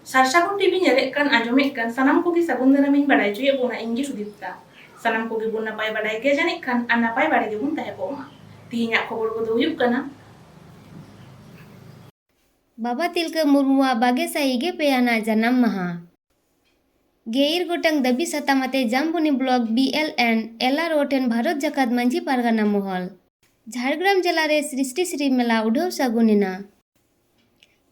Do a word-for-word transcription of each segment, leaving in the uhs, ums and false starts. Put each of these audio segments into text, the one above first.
ᱥᱟᱨᱥᱟᱜᱩᱱ TV ᱧᱮᱞᱮᱫ ᱠᱟᱱ, ᱟᱸᱡᱚᱢᱮᱫ ᱠᱟᱱ ᱥᱟᱱᱟᱢ ᱠᱚᱜᱮ ᱥᱟᱹᱜᱩᱱ ᱫᱟᱨᱟᱢᱤᱧ ᱵᱟᱲᱟᱭ ᱦᱚᱪᱚᱭᱮᱫ ᱵᱚᱱᱟ᱾ ᱤᱧ ᱜᱮ ᱥᱩᱫᱤᱯᱛᱟ᱾ ᱥᱟᱱᱟᱢ ᱠᱚᱜᱮ ᱵᱚᱱ ᱱᱟᱯᱟᱭ ᱵᱟᱲᱟᱭ ᱜᱮᱭᱟ ᱡᱟᱹᱱᱤᱡ ᱠᱷᱟᱱ, ᱟᱨ ᱱᱟᱯᱟᱭ ᱵᱟᱲᱟ ᱜᱮᱵᱚᱱ ᱛᱟᱦᱮᱸ ᱠᱚᱜ ᱢᱟ᱾ ᱛᱤᱦᱤᱧᱟᱜ ᱠᱷᱚᱵᱚᱨ ᱠᱚᱫᱚ ᱦᱩᱭᱩᱜ ᱠᱟᱱᱟ᱾ ᱵᱟᱵᱟ ᱛᱤᱞᱠᱟᱹ ᱢᱩᱨᱢᱩᱣᱟᱜ ᱵᱟᱜᱮ ᱥᱟᱭ ᱜᱮᱞ ᱯᱮ ᱟᱱᱟᱜ ᱡᱟᱱᱟᱢ ᱢᱟᱦᱟ᱾ ᱜᱮᱞ ᱤᱨᱟᱹᱞ ᱜᱚᱴᱟᱝ ᱫᱟᱹᱵᱤ ᱥᱟᱛᱟᱢ ᱟᱛᱮ Jamboni block B L and L R O ᱴᱷᱮᱱ ᱵᱷᱟᱨᱚᱛ ᱡᱟᱠᱟᱛ ᱢᱟᱹᱡᱷᱤ ᱯᱟᱨᱜᱟᱱᱟ ᱢᱚᱦᱚᱞ᱾ ᱡᱷᱟᱲᱜᱨᱟᱢ ᱡᱮᱞᱟ ᱨᱮ ᱥᱨᱤᱥᱴᱤ ᱥᱨᱤ ᱢᱮᱞᱟ ᱩᱰᱷᱟᱹᱣ ᱥᱟᱹᱜᱩᱱ ᱮᱱᱟ᱾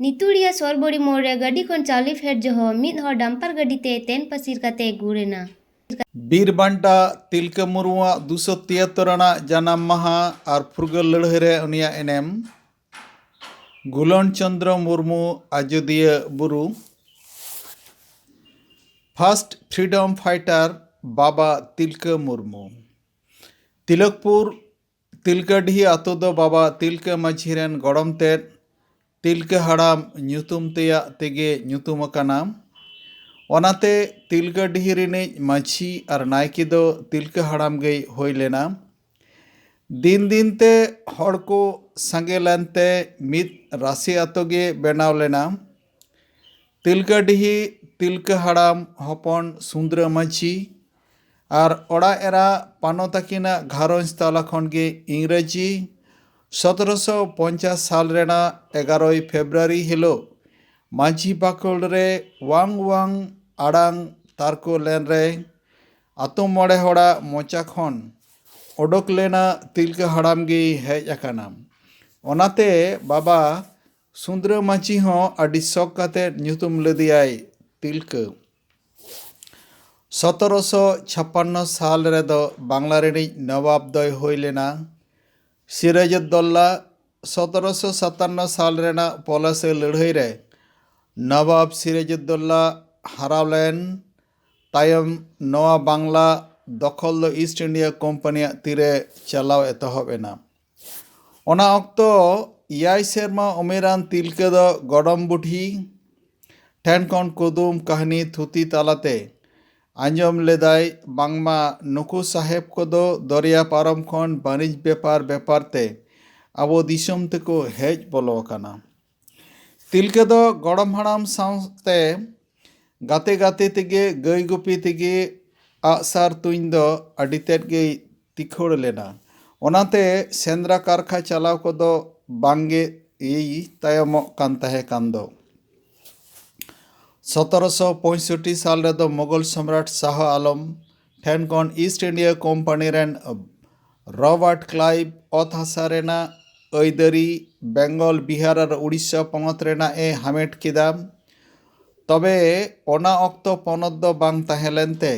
ᱱᱤᱛᱩᱲᱤᱭᱟ ᱥᱚᱨᱵᱚᱨᱤ ᱢᱳᱲ ᱨᱮ ᱜᱟᱹᱰᱤ ᱠᱷᱚᱱ ᱪᱟᱣᱞᱮ ᱯᱷᱮᱰ ᱡᱚᱦᱚᱜ ᱢᱤᱫ ᱦᱚᱲ ᱰᱟᱢᱯᱟᱨ ᱜᱟᱹᱰᱤ ᱛᱮ ᱛᱮᱱ ᱯᱟᱹᱥᱤᱨ ᱠᱟᱛᱮ ᱜᱩᱨ ᱮᱱᱟ᱾ ᱵᱤᱨ ᱵᱟᱱᱴᱟ ᱛᱤᱞᱠᱟᱹ ᱢᱩᱨᱢᱩᱣᱟᱜ ᱫᱩᱥᱚ ᱛᱤᱭᱟᱛᱛᱳᱨ ᱟᱱᱟᱜ ᱡᱟᱱᱟᱢ ᱢᱟᱦᱟ ᱟᱨ ᱯᱷᱩᱨᱜᱟᱹᱞ ᱞᱟᱹᱲᱦᱟᱹᱭ ᱨᱮ ᱩᱱᱤᱭᱟᱜ ᱮᱱᱮᱢ᱾ ᱜᱩᱞᱚᱱ ᱪᱚᱸᱫᱽᱨᱚ ᱢᱩᱨᱢᱩ, ᱟᱡᱚᱫᱤᱭᱟᱹ ᱵᱩᱨᱩ, first freedom fighter ᱵᱟᱵᱟ ᱛᱤᱞᱠᱟᱹ ᱢᱩᱨᱢᱩ᱾ ᱛᱤᱞᱚᱠᱯᱩᱨ ᱛᱤᱞᱠᱟᱹᱰᱤᱦᱤ ᱟᱛᱳ ᱫᱚ ᱵᱟᱵᱟ ᱛᱤᱞᱠᱟᱹ ᱢᱟᱹᱡᱷᱤ ᱨᱮᱱ ᱜᱚᱲᱚᱢ ᱛᱮᱫ ᱛᱤᱞᱠᱟᱹ ᱦᱟᱲᱟᱢ ᱧᱩᱛᱩᱢ ᱛᱮᱭᱟᱜ ᱛᱮᱜᱮ ᱧᱩᱛᱩᱢ ᱟᱠᱟᱱᱟ᱾ ᱚᱱᱟᱛᱮ ᱛᱤᱞᱠᱟᱹᱰᱤᱦᱤ ᱨᱤᱱᱤᱡ ᱢᱟᱹᱡᱷᱤ ᱟᱨ ᱱᱟᱭᱠᱮ ᱫᱚ ᱛᱤᱞᱠᱟᱹ ᱦᱟᱲᱟᱢ ᱜᱮᱭ ᱦᱩᱭ ᱞᱮᱱᱟ᱾ ᱫᱤᱱ ᱫᱤᱱ ᱛᱮ ᱦᱚᱲ ᱠᱚ ᱥᱟᱸᱜᱮ ᱞᱮᱱᱛᱮ ᱢᱤᱫ ᱨᱟᱥᱤ ᱟᱛᱳ ᱜᱮ ᱵᱮᱱᱟᱣ ᱞᱮᱱᱟ᱾ ᱛᱤᱞᱠᱟᱹᱰᱤᱦᱤ ᱛᱤᱞᱠᱟᱹ ᱦᱟᱲᱟᱢ ᱦᱚᱯᱚᱱ ᱥᱩᱸᱫᱽᱨᱟᱹ ᱢᱟᱹᱡᱷᱤ ᱟᱨ ᱚᱲᱟᱜ ᱮᱨᱟ ᱯᱟᱱᱚ ᱛᱟᱹᱠᱤᱱᱟᱜ ᱜᱷᱟᱨᱚᱸᱡᱽ ᱛᱟᱞᱟ ᱠᱷᱚᱱ ᱜᱮ ᱤᱝᱨᱮᱡᱤ ᱥᱚᱛᱨᱚᱥᱚ ᱯᱚᱧᱪᱟᱥ ᱥᱟᱞ ᱨᱮᱱᱟᱜ ᱮᱜᱟᱨᱚᱭ ᱯᱷᱮᱵᱽᱨᱩᱣᱟᱨᱤ ᱦᱤᱞᱳᱜ ᱢᱟᱹᱡᱷᱤ ᱵᱟᱠᱷᱳᱞ ᱨᱮ ᱣᱟᱝ ᱣᱟᱝ ᱟᱲᱟᱝ ᱛᱟᱨᱠᱚ ᱞᱮᱱ ᱨᱮ ᱟᱛᱳ ᱢᱚᱬᱮ ᱦᱚᱲᱟᱜ ᱢᱚᱪᱟ ᱠᱷᱚᱱ ᱚᱰᱚᱠ ᱞᱮᱱᱟ, ᱛᱤᱞᱠᱟᱹ ᱦᱟᱲᱟᱢ ᱜᱮᱭ ᱦᱮᱡ ᱟᱠᱟᱱᱟ᱾ ᱚᱱᱟᱛᱮ ᱵᱟᱵᱟ ᱥᱩᱸᱫᱽᱨᱟᱹ ᱢᱟᱹᱡᱷᱤ ᱦᱚᱸ ᱟᱹᱰᱤ ᱥᱚᱠ ᱠᱟᱛᱮ ᱧᱩᱛᱩᱢ ᱞᱮᱫᱮᱭᱟᱭ ᱛᱤᱞᱠᱟᱹ᱾ ᱥᱚᱛᱨᱚᱥᱚ ᱪᱷᱟᱯᱟᱱᱱᱚ ᱥᱟᱞ ᱨᱮᱫᱚ ᱵᱟᱝᱞᱟ ᱨᱤᱱᱤᱡ ᱱᱚᱵᱟᱵ ᱫᱚᱭ ᱦᱩᱭ ᱞᱮᱱᱟ᱾ ᱥᱤᱨᱟᱡᱩᱫᱫᱚᱞᱞᱟ ᱥᱚᱛᱨᱚᱥᱚ ᱥᱟᱛᱟᱱᱱᱚ ᱥᱟᱞ ᱨᱮᱱᱟᱜ ᱯᱚᱞᱟᱥᱤ ᱞᱟᱹᱲᱦᱟᱹᱭ ᱨᱮ ᱱᱚᱵᱟᱵ ᱥᱤᱨᱟᱡᱩᱫᱫᱚᱞᱞᱟ ᱦᱟᱨᱟᱣ ᱞᱮᱱ ᱛᱟᱭᱚᱢ ᱱᱚᱣᱟ ᱵᱟᱝᱞᱟ ᱫᱚᱠᱷᱚᱞ ᱫᱚ ᱤᱥᱴ ᱤᱱᱰᱤᱭᱟ ᱠᱳᱢᱯᱟᱱᱤᱭᱟᱜ ᱛᱤᱨᱮ ᱪᱟᱞᱟᱣ ᱮᱛᱚᱦᱚᱵ ᱮᱱᱟ᱾ ᱚᱱᱟ ᱚᱠᱛᱚ ᱮᱭᱟᱭ ᱥᱮᱨᱢᱟ ᱩᱢᱮᱨᱟᱱ ᱛᱤᱞᱠᱟᱹ ᱫᱚ ᱜᱚᱲᱚᱢ ᱵᱩᱰᱷᱤ ᱴᱷᱮᱱ ᱠᱷᱚᱱ ᱠᱩᱫᱩᱢ ᱠᱟᱹᱦᱱᱤ ᱛᱷᱩᱛᱤ ᱛᱟᱞᱟᱛᱮ ᱟᱸᱡᱚᱢ ᱞᱮᱫᱟᱭ ᱵᱟᱝᱢᱟ ᱱᱩᱠᱩ ᱥᱟᱦᱮᱵᱽ ᱠᱚᱫᱚ ᱫᱚᱨᱭᱟ ᱯᱟᱨᱚᱢ ᱠᱷᱚᱱ ᱵᱟᱹᱱᱤᱡᱽ ᱵᱮᱯᱟᱨ ᱵᱮᱯᱟᱨ ᱛᱮ ᱟᱵᱚ ᱫᱤᱥᱚᱢ ᱛᱮᱠᱚ ᱦᱮᱡ ᱵᱚᱞᱚ ᱟᱠᱟᱱᱟ᱾ ᱛᱤᱞᱠᱟᱹ ᱫᱚ ᱜᱚᱲᱚᱢ ᱦᱟᱲᱟᱢ ᱥᱟᱶᱛᱮ ᱜᱟᱛᱮ ᱜᱟᱛᱮ ᱛᱮᱜᱮ, ᱜᱟᱹᱭ ᱜᱩᱯᱤ ᱛᱮᱜᱮ ᱟᱜᱼᱥᱟᱨ ᱛᱩᱧ ᱫᱚ ᱟᱹᱰᱤ ᱛᱮᱫ ᱜᱮᱭ ᱛᱤᱠᱷᱚᱲ ᱞᱮᱱᱟ᱾ ᱚᱱᱟᱛᱮ ᱥᱮᱸᱫᱽᱨᱟ ᱠᱟᱨᱠᱷᱟ ᱪᱟᱞᱟᱣ ᱠᱚᱫᱚ ᱵᱟᱝᱜᱮ ᱮᱭ ᱛᱟᱭᱚᱢᱚᱜ ᱠᱟᱱ ᱛᱟᱦᱮᱸ ᱠᱟᱱ ᱫᱚ᱾ ᱥᱚᱛᱨᱚᱥᱚ ᱯᱚᱸᱭᱥᱚᱴᱴᱤ ᱥᱟᱞ ᱨᱮᱫᱚ ᱢᱩᱜᱚᱞ ᱥᱚᱢᱨᱟᱴ ᱥᱟᱦᱚ ᱟᱞᱚᱢ ᱴᱷᱮᱱ ᱠᱷᱚᱱ ᱤᱥᱴ ᱤᱱᱰᱤᱭᱟ ᱠᱳᱢᱯᱟᱱᱤ ᱨᱮᱱ ᱨᱚᱵᱟᱨᱴ ᱠᱞᱟᱭᱤᱵᱷ ᱚᱛ ᱦᱟᱥᱟ ᱨᱮᱱᱟᱜ ᱟᱹᱭᱫᱟᱹᱨᱤ ᱵᱮᱝᱜᱚᱞ, ᱵᱤᱦᱟᱨ ᱟᱨ ᱩᱲᱤᱥᱥᱟ ᱯᱚᱱᱚᱛ ᱨᱮᱱᱟᱜ ᱮ ᱦᱟᱢᱮᱴ ᱠᱮᱫᱟ᱾ ᱛᱚᱵᱮ ᱚᱱᱟ ᱚᱠᱛᱚ ᱯᱚᱱᱚᱛ ᱫᱚ ᱵᱟᱝ ᱛᱟᱦᱮᱸ ᱞᱮᱱᱛᱮ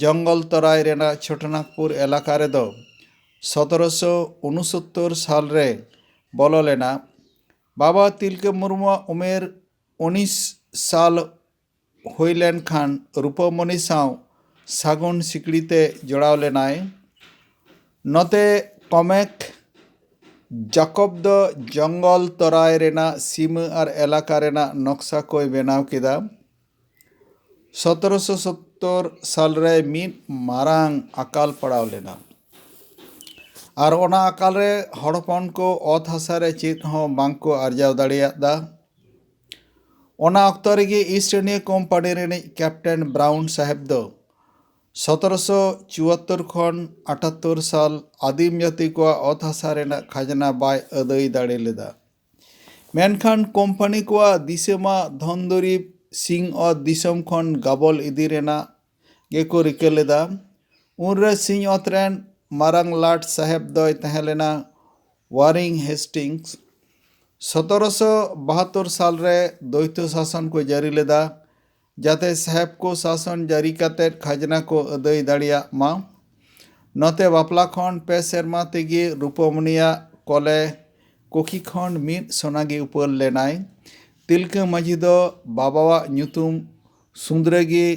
ᱡᱚᱝᱜᱚᱞ ᱛᱚᱨᱟᱭ ᱨᱮᱱᱟᱜ ᱪᱷᱳᱴᱚᱱᱟᱜᱽᱯᱩᱨ ᱮᱞᱟᱠᱟ ᱨᱮᱫᱚ ᱥᱚᱛᱨᱚᱥᱚ ᱩᱱᱩᱥᱚᱛᱛᱚᱨ ᱥᱟᱞ ᱨᱮ ᱵᱚᱞᱚ ᱞᱮᱱᱟ᱾ ᱵᱟᱵᱟ ᱛᱤᱞᱠᱟᱹ ᱢᱩᱨᱢᱩᱣᱟᱜ ᱩᱢᱮᱨ ᱩᱱᱤᱥ ᱥᱟᱞ ᱦᱩᱭ ᱞᱮᱱᱠᱷᱟᱱ ᱨᱩᱯᱟᱹᱢᱚᱱᱤ ᱥᱟᱶ ᱥᱟᱹᱜᱩᱱ ᱥᱤᱠᱲᱤ ᱛᱮ ᱡᱚᱲᱟᱣ ᱞᱮᱱᱟᱭ᱾ ᱱᱚᱛᱮ ᱠᱚᱢᱮᱠ ᱡᱟᱠᱚᱵ ᱫᱚ ᱡᱚᱝᱜᱚᱞ ᱛᱚᱨᱟᱭ ᱨᱮᱱᱟᱜ ᱥᱤᱢᱟᱹ ᱟᱨ ᱮᱞᱟᱠᱟ ᱨᱮᱱᱟᱜ ᱱᱚᱠᱥᱟ ᱠᱚᱭ ᱵᱮᱱᱟᱣ ᱠᱮᱫᱟ᱾ ᱥᱚᱛᱨᱚᱥᱚ ᱥᱚᱛᱛᱚᱨ ᱥᱟᱞ ᱨᱮ ᱢᱤᱫ ᱢᱟᱨᱟᱝ ᱟᱠᱟᱞ ᱯᱟᱲᱟᱣ ᱞᱮᱱᱟ ᱟᱨ ᱚᱱᱟ ᱟᱠᱟᱞ ᱨᱮ ᱦᱚᱲ ᱦᱚᱯᱚᱱ ᱠᱚ ᱚᱛ ᱦᱟᱥᱟ ᱨᱮ ᱪᱮᱫ ᱦᱚᱸ ᱵᱟᱝ ᱠᱚ ᱟᱨᱡᱟᱣ ᱫᱟᱲᱮᱭᱟᱫᱟ᱾ ᱚᱱᱟ ᱚᱠᱛᱚ ᱨᱮᱜᱮ ᱤᱥᱴ ᱤᱱᱰᱤᱭᱟ ᱠᱳᱢᱯᱟᱱᱤ ᱨᱤᱱᱤᱡ ᱠᱮᱯᱴᱮᱱ ᱵᱨᱟᱣᱩᱱ ᱥᱟᱦᱮᱵᱽ ᱫᱚ ᱥᱚᱛᱨᱚᱥᱚ ᱪᱩᱣᱟᱛᱛᱚᱨ ᱠᱷᱚᱱ ᱟᱴᱟᱛᱛᱚᱨ ᱥᱟᱞ ᱟᱹᱫᱤᱢ ᱡᱟᱹᱛᱤ ᱠᱚᱣᱟᱜ ᱚᱛ ᱦᱟᱥᱟ ᱨᱮᱱᱟᱜ ᱠᱷᱟᱡᱽᱱᱟ ᱵᱟᱭ ᱟᱹᱫᱟᱹᱭ ᱫᱟᱲᱮ ᱞᱮᱫᱟ᱾ ᱢᱮᱱᱠᱷᱟᱱ ᱠᱳᱢᱯᱟᱱᱤ ᱠᱚᱣᱟᱜ ᱫᱤᱥᱟᱹᱢᱟ ᱫᱷᱚᱱ ᱫᱩᱨᱤᱵᱽ ᱥᱤᱧ ᱚᱛ ᱫᱤᱥᱚᱢ ᱠᱷᱚᱱ ᱜᱟᱵᱚᱞ ᱤᱫᱤ ᱨᱮᱱᱟᱜ ᱜᱮᱠᱚ ᱨᱤᱠᱟᱹ ᱞᱮᱫᱟ᱾ ᱩᱱᱨᱮ ᱥᱤᱧ ᱚᱛ ᱨᱮᱱ ᱢᱟᱨᱟᱝ ᱞᱟᱴ ᱥᱟᱦᱮᱵᱽ ᱫᱚᱭ ᱛᱟᱦᱮᱸ ᱞᱮᱱᱟ ᱣᱟᱨᱤᱝ ᱦᱮᱥᱴᱤᱝᱥ᱾ ᱥᱚᱛᱨᱚᱥᱚ ᱵᱟᱦᱟᱛᱛᱚᱨ ᱥᱟᱞ ᱨᱮ ᱫᱚᱭᱛᱚ ᱥᱟᱥᱚᱱ ᱠᱚ ᱡᱟᱹᱨᱤ ᱞᱮᱫᱟ, ᱡᱟᱛᱮ ᱥᱟᱦᱮᱵᱽ ᱠᱚ ᱥᱟᱥᱚᱱ ᱡᱟᱹᱨᱤ ᱠᱟᱛᱮ ᱠᱷᱟᱡᱽᱱᱟ ᱠᱚ ᱟᱹᱫᱟᱹᱭ ᱫᱟᱲᱮᱭᱟᱜ ᱢᱟ᱾ ᱱᱚᱛᱮ ᱵᱟᱯᱞᱟ ᱠᱷᱚᱱ ᱯᱮ ᱥᱮᱨᱢᱟ ᱛᱮᱜᱮ ᱨᱩᱯᱟᱹᱢᱚᱱᱤᱭᱟᱜ ᱠᱚᱞᱮ ᱠᱩᱠᱷᱤ ᱠᱷᱚᱱ ᱢᱤᱫ ᱥᱚᱱᱟᱜᱮ ᱩᱯᱟᱹᱞ ᱞᱮᱱᱟᱭ᱾ ᱛᱤᱞᱠᱟᱹ ᱢᱟᱹᱡᱷᱤ ᱫᱚ ᱵᱟᱵᱟᱣᱟᱜ ᱧᱩᱛᱩᱢ ᱥᱩᱸᱫᱽᱨᱟᱹ ᱜᱮ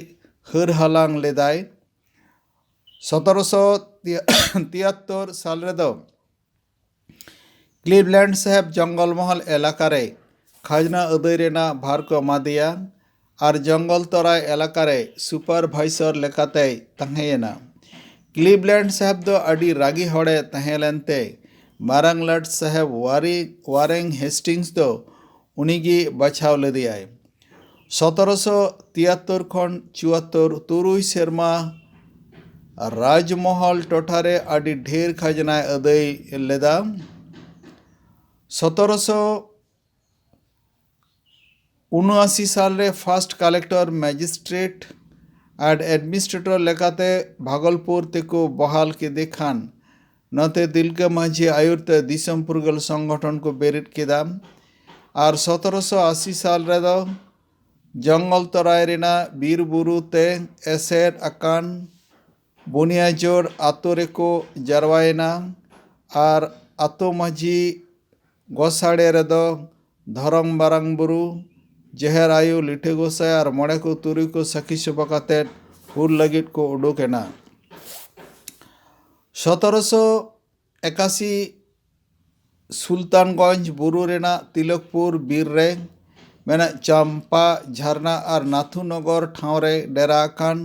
ᱦᱟᱹᱨ ᱦᱟᱞᱟᱝ ᱞᱮᱫᱟᱭ᱾ ᱥᱚᱛᱨᱚᱥᱚ ᱛᱤᱭᱟᱛᱛᱚᱨ ᱥᱟᱞ ᱨᱮᱫᱚ ᱠᱞᱤᱵᱽᱞᱮᱱᱰ ᱥᱟᱦᱮᱵᱽ ᱡᱚᱝᱜᱚᱞ ᱢᱚᱦᱚᱞ ᱮᱞᱟᱠᱟ ᱨᱮ ᱠᱷᱟᱡᱽᱱᱟ ᱟᱹᱫᱟᱹᱭ ᱨᱮᱱᱟᱜ ᱵᱷᱟᱨ ᱠᱚ ᱮᱢᱟ ᱫᱮᱭᱟ ᱟᱨ ᱡᱚᱝᱜᱚᱞ ᱛᱚᱨᱟᱭ ᱮᱞᱟᱠᱟ ᱨᱮ ᱥᱩᱯᱟᱨᱵᱷᱟᱭᱥᱚᱨ ᱞᱮᱠᱟᱛᱮᱭ ᱛᱟᱦᱮᱸᱭᱮᱱᱟ᱾ ᱠᱞᱤᱵᱽᱞᱮᱱᱰ ᱥᱟᱦᱮᱵᱽ ᱫᱚ ᱟᱹᱰᱤ ᱨᱟᱹᱜᱤ ᱦᱚᱲᱮ ᱛᱟᱦᱮᱸ ᱞᱮᱱᱛᱮ ᱢᱟᱨᱟᱝ ᱞᱟᱴ ᱥᱟᱦᱮᱵᱽ ᱣᱟᱨᱤ-, ᱣᱟᱨᱮᱝ ᱦᱮᱥᱴᱤᱝᱥ ᱫᱚ ᱩᱱᱤᱜᱮ ᱵᱟᱪᱷᱟᱣ ᱞᱮᱫᱮᱭᱟᱭ᱾ ᱥᱚᱛᱨᱚᱥᱚ ᱛᱤᱭᱟᱛᱛᱚᱨ ᱠᱷᱚᱱ ᱪᱩᱣᱟᱛᱛᱚᱨ, ᱛᱩᱨᱩᱭ ᱥᱮᱨᱢᱟ ᱨᱟᱡᱽᱢᱚᱦᱚᱞ ᱴᱚᱴᱷᱟᱨᱮ ᱟᱹᱰᱤ ᱰᱷᱮᱨ ᱠᱷᱟᱡᱽᱱᱟᱭ ᱟᱹᱫᱟᱹᱭ ᱞᱮᱫᱟ᱾ ᱥᱚᱛᱨᱚᱥᱚ ᱩᱱᱩᱟᱥᱤ ᱥᱟᱞ ᱨᱮ first collector, magistrate and administrator ᱞᱮᱠᱟᱛᱮ ᱵᱷᱟᱜᱚᱞᱯᱩᱨ ᱛᱮᱠᱚ ᱵᱚᱦᱟᱞ ᱠᱮᱫᱮ ᱠᱷᱟᱱ, ᱱᱚᱛᱮ ᱛᱤᱞᱠᱟᱹ ᱢᱟᱹᱡᱷᱤ ᱟᱹᱭᱩᱨ ᱛᱮ ᱫᱤᱥᱚᱢ ᱯᱷᱩᱨᱜᱟᱹᱞ ᱥᱚᱝᱜᱚᱴᱷᱚᱱ ᱠᱚ ᱵᱮᱨᱮᱫ ᱠᱮᱫᱟ᱾ ᱟᱨ ᱥᱚᱛᱨᱚᱥᱚ ᱟᱥᱤ ᱥᱟᱞ ᱨᱮᱫᱚ ᱡᱚᱝᱜᱚᱞ ᱛᱚᱨᱟᱭ ᱨᱮᱱᱟᱜ ᱵᱤᱨ ᱵᱩᱨᱩ ᱛᱮ ᱮᱥᱮᱫ ᱟᱠᱟᱱ ᱵᱩᱱᱤᱭᱟᱡᱳᱲ ᱟᱛᱳ ᱨᱮᱠᱚ ᱡᱟᱨᱣᱟᱭᱮᱱᱟ᱾ ᱟᱨ ᱟᱛᱳ ᱢᱟᱹᱡᱷᱤ ᱜᱚᱥᱟᱲᱮ ᱨᱮᱫᱚ ᱫᱷᱚᱨᱚᱢ ᱢᱟᱨᱟᱝ ᱵᱩᱨᱩ, ᱡᱟᱦᱮᱨ ᱟᱭᱳ, ᱞᱤᱴᱷᱟᱹ ᱜᱚᱸᱥᱟᱭ ᱟᱨ ᱢᱚᱬᱮ ᱠᱚ ᱛᱩᱨᱩᱭ ᱠᱚ ᱥᱟᱹᱠᱷᱤ ᱥᱚᱵᱷᱟ ᱠᱟᱛᱮ ᱦᱩᱞ ᱞᱟᱹᱜᱤᱫ ᱠᱚ ᱩᱰᱩᱠ ᱮᱱᱟ᱾ ᱥᱚᱛᱨᱚᱥᱚ ᱮᱠᱟᱥᱤ ᱥᱩᱞᱛᱟᱱᱜᱚᱸᱡᱽ ᱵᱩᱨᱩ ᱨᱮᱱᱟᱜ ᱛᱤᱞᱚᱠᱯᱩᱨ ᱵᱤᱨ ᱨᱮ ᱢᱮᱱᱟᱜ ᱪᱟᱢᱯᱟ ᱡᱷᱟᱨᱱᱟ ᱟᱨ ᱱᱟᱛᱷᱩᱱᱚᱜᱚᱨ ᱴᱷᱟᱶ ᱨᱮ ᱰᱮᱨᱟ ᱟᱠᱟᱱ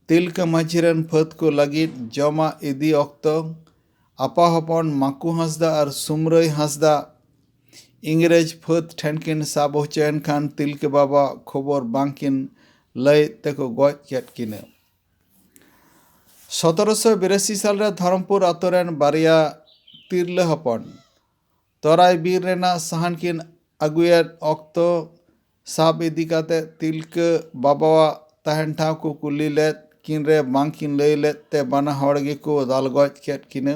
ᱛᱤᱞᱠᱟᱹ ᱢᱟᱹᱡᱷᱤ ᱨᱮᱱ ᱯᱷᱟᱹᱫ ᱠᱚ ᱞᱟᱹᱜᱤᱫ ᱡᱚᱢᱟᱜ ᱤᱫᱤ ᱚᱠᱛᱚ ᱟᱯᱟ ᱦᱚᱯᱚᱱ ᱢᱟᱠᱩ ᱦᱟᱸᱥᱫᱟ ᱟᱨ ᱥᱩᱢᱨᱟᱹᱭ ᱦᱟᱸᱥᱫᱟ ᱤᱝᱨᱮᱡᱽ ᱯᱷᱟᱹᱫ ᱴᱷᱮᱱ ᱠᱤᱱ ᱥᱟᱵ ᱦᱚᱪᱚᱭᱮᱱ ᱠᱷᱟᱱ ᱛᱤᱞᱠᱟᱹ ᱵᱟᱵᱟᱣᱟᱜ ᱠᱷᱚᱵᱚᱨ ᱵᱟᱝᱠᱤᱱ ᱞᱟᱹᱭ ᱛᱮᱠᱚ ᱜᱚᱡ ᱠᱮᱫ ᱠᱤᱱᱟ᱾ ᱥᱚᱛᱨᱚᱥᱚ ᱵᱤᱨᱟᱥᱤ ᱥᱟᱞ ᱨᱮ ᱫᱷᱚᱨᱚᱢᱯᱩᱨ ᱟᱛᱳ ᱨᱮᱱ ᱵᱟᱨᱭᱟ ᱛᱤᱨᱞᱟᱹ ᱦᱚᱯᱚᱱ ᱛᱚᱨᱟᱭ ᱵᱤᱨ ᱨᱮᱱᱟᱜ ᱥᱟᱦᱟᱱ ᱠᱤᱱ ᱟᱹᱜᱩᱭᱮᱫ ᱚᱠᱛᱚ ᱥᱟᱵ ᱤᱫᱤ ᱠᱟᱛᱮ ᱛᱤᱞᱠᱟᱹ ᱵᱟᱵᱟᱣᱟᱜ ᱛᱟᱦᱮᱱ ᱴᱷᱟᱶ ᱠᱚ ᱠᱩᱞᱤ ᱞᱮᱫ ᱠᱤᱱ ᱨᱮ ᱵᱟᱝᱠᱤᱱ ᱞᱟᱹᱭ ᱞᱮᱫ ᱛᱮ ᱵᱟᱱᱟ ᱦᱚᱲ ᱜᱮᱠᱚ ᱫᱟᱞ ᱜᱚᱡ ᱠᱮᱫ ᱠᱤᱱᱟ᱾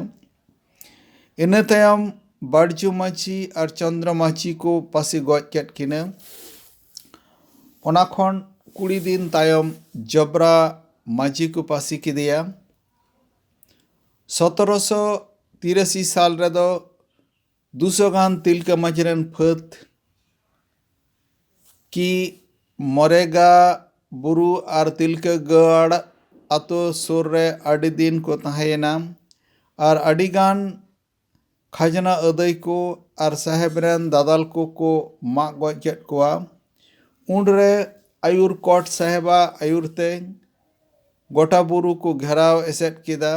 ᱤᱱᱟᱹ ᱛᱟᱭᱚᱢ ᱵᱟᱲᱡᱩ ᱢᱟᱹᱡᱷᱤ ᱟᱨ ᱪᱚᱱᱫᱨᱚ ᱢᱟᱹᱡᱷᱤ ᱠᱚ ᱯᱟᱹᱥᱤ ᱜᱚᱡ ᱠᱮᱫ ᱠᱤᱱᱟ᱾ ᱚᱱᱟ ᱠᱷᱚᱱ ᱠᱩᱲᱤ ᱫᱤᱱ ᱛᱟᱭᱚᱢ ᱡᱚᱵᱽᱨᱟ ᱢᱟᱹᱡᱷᱤ ᱠᱚ ᱯᱟᱹᱥᱤ ᱠᱮᱫᱮᱭᱟ᱾ ᱥᱚᱛᱨᱚᱥᱚ ᱛᱤᱨᱟᱥᱤ ᱥᱟᱞ ᱨᱮᱫᱚ ᱫᱩᱥᱚ ᱜᱟᱱ ᱛᱤᱞᱠᱟᱹ ᱢᱟᱹᱡᱷᱤ ᱨᱮᱱ ᱯᱷᱟᱹᱫ ᱠᱤ ᱢᱚᱨᱮᱜᱟ ᱵᱩᱨᱩ ᱟᱨ ᱛᱤᱞᱠᱟᱹ ᱜᱟᱲ ᱟᱛᱳ ᱥᱩᱨ ᱨᱮ ᱟᱹᱰᱤ ᱫᱤᱱ ᱠᱚ ᱛᱟᱦᱮᱸᱭᱮᱱᱟ᱾ ᱟᱨ ᱟᱹᱰᱤᱜᱟᱱ ᱠᱷᱟᱡᱽᱱᱟ ᱟᱹᱫᱟᱹᱭ ᱠᱚ ᱟᱨ ᱥᱟᱦᱮᱵᱽ ᱨᱮᱱ ᱫᱟᱫᱟᱞ ᱠᱚᱠᱚ ᱢᱟᱜ ᱜᱚᱡ ᱠᱮᱫ ᱠᱚᱣᱟ᱾ ᱩᱱᱨᱮ ᱟᱭᱩᱨ ᱠᱳᱴ ᱥᱟᱦᱮᱵᱟᱜ ᱟᱭᱩᱨ ᱛᱮ ᱜᱚᱴᱟ ᱵᱩᱨᱩ ᱠᱚ ᱜᱷᱮᱨᱟᱣ ᱮᱥᱮᱫ ᱠᱮᱫᱟ᱾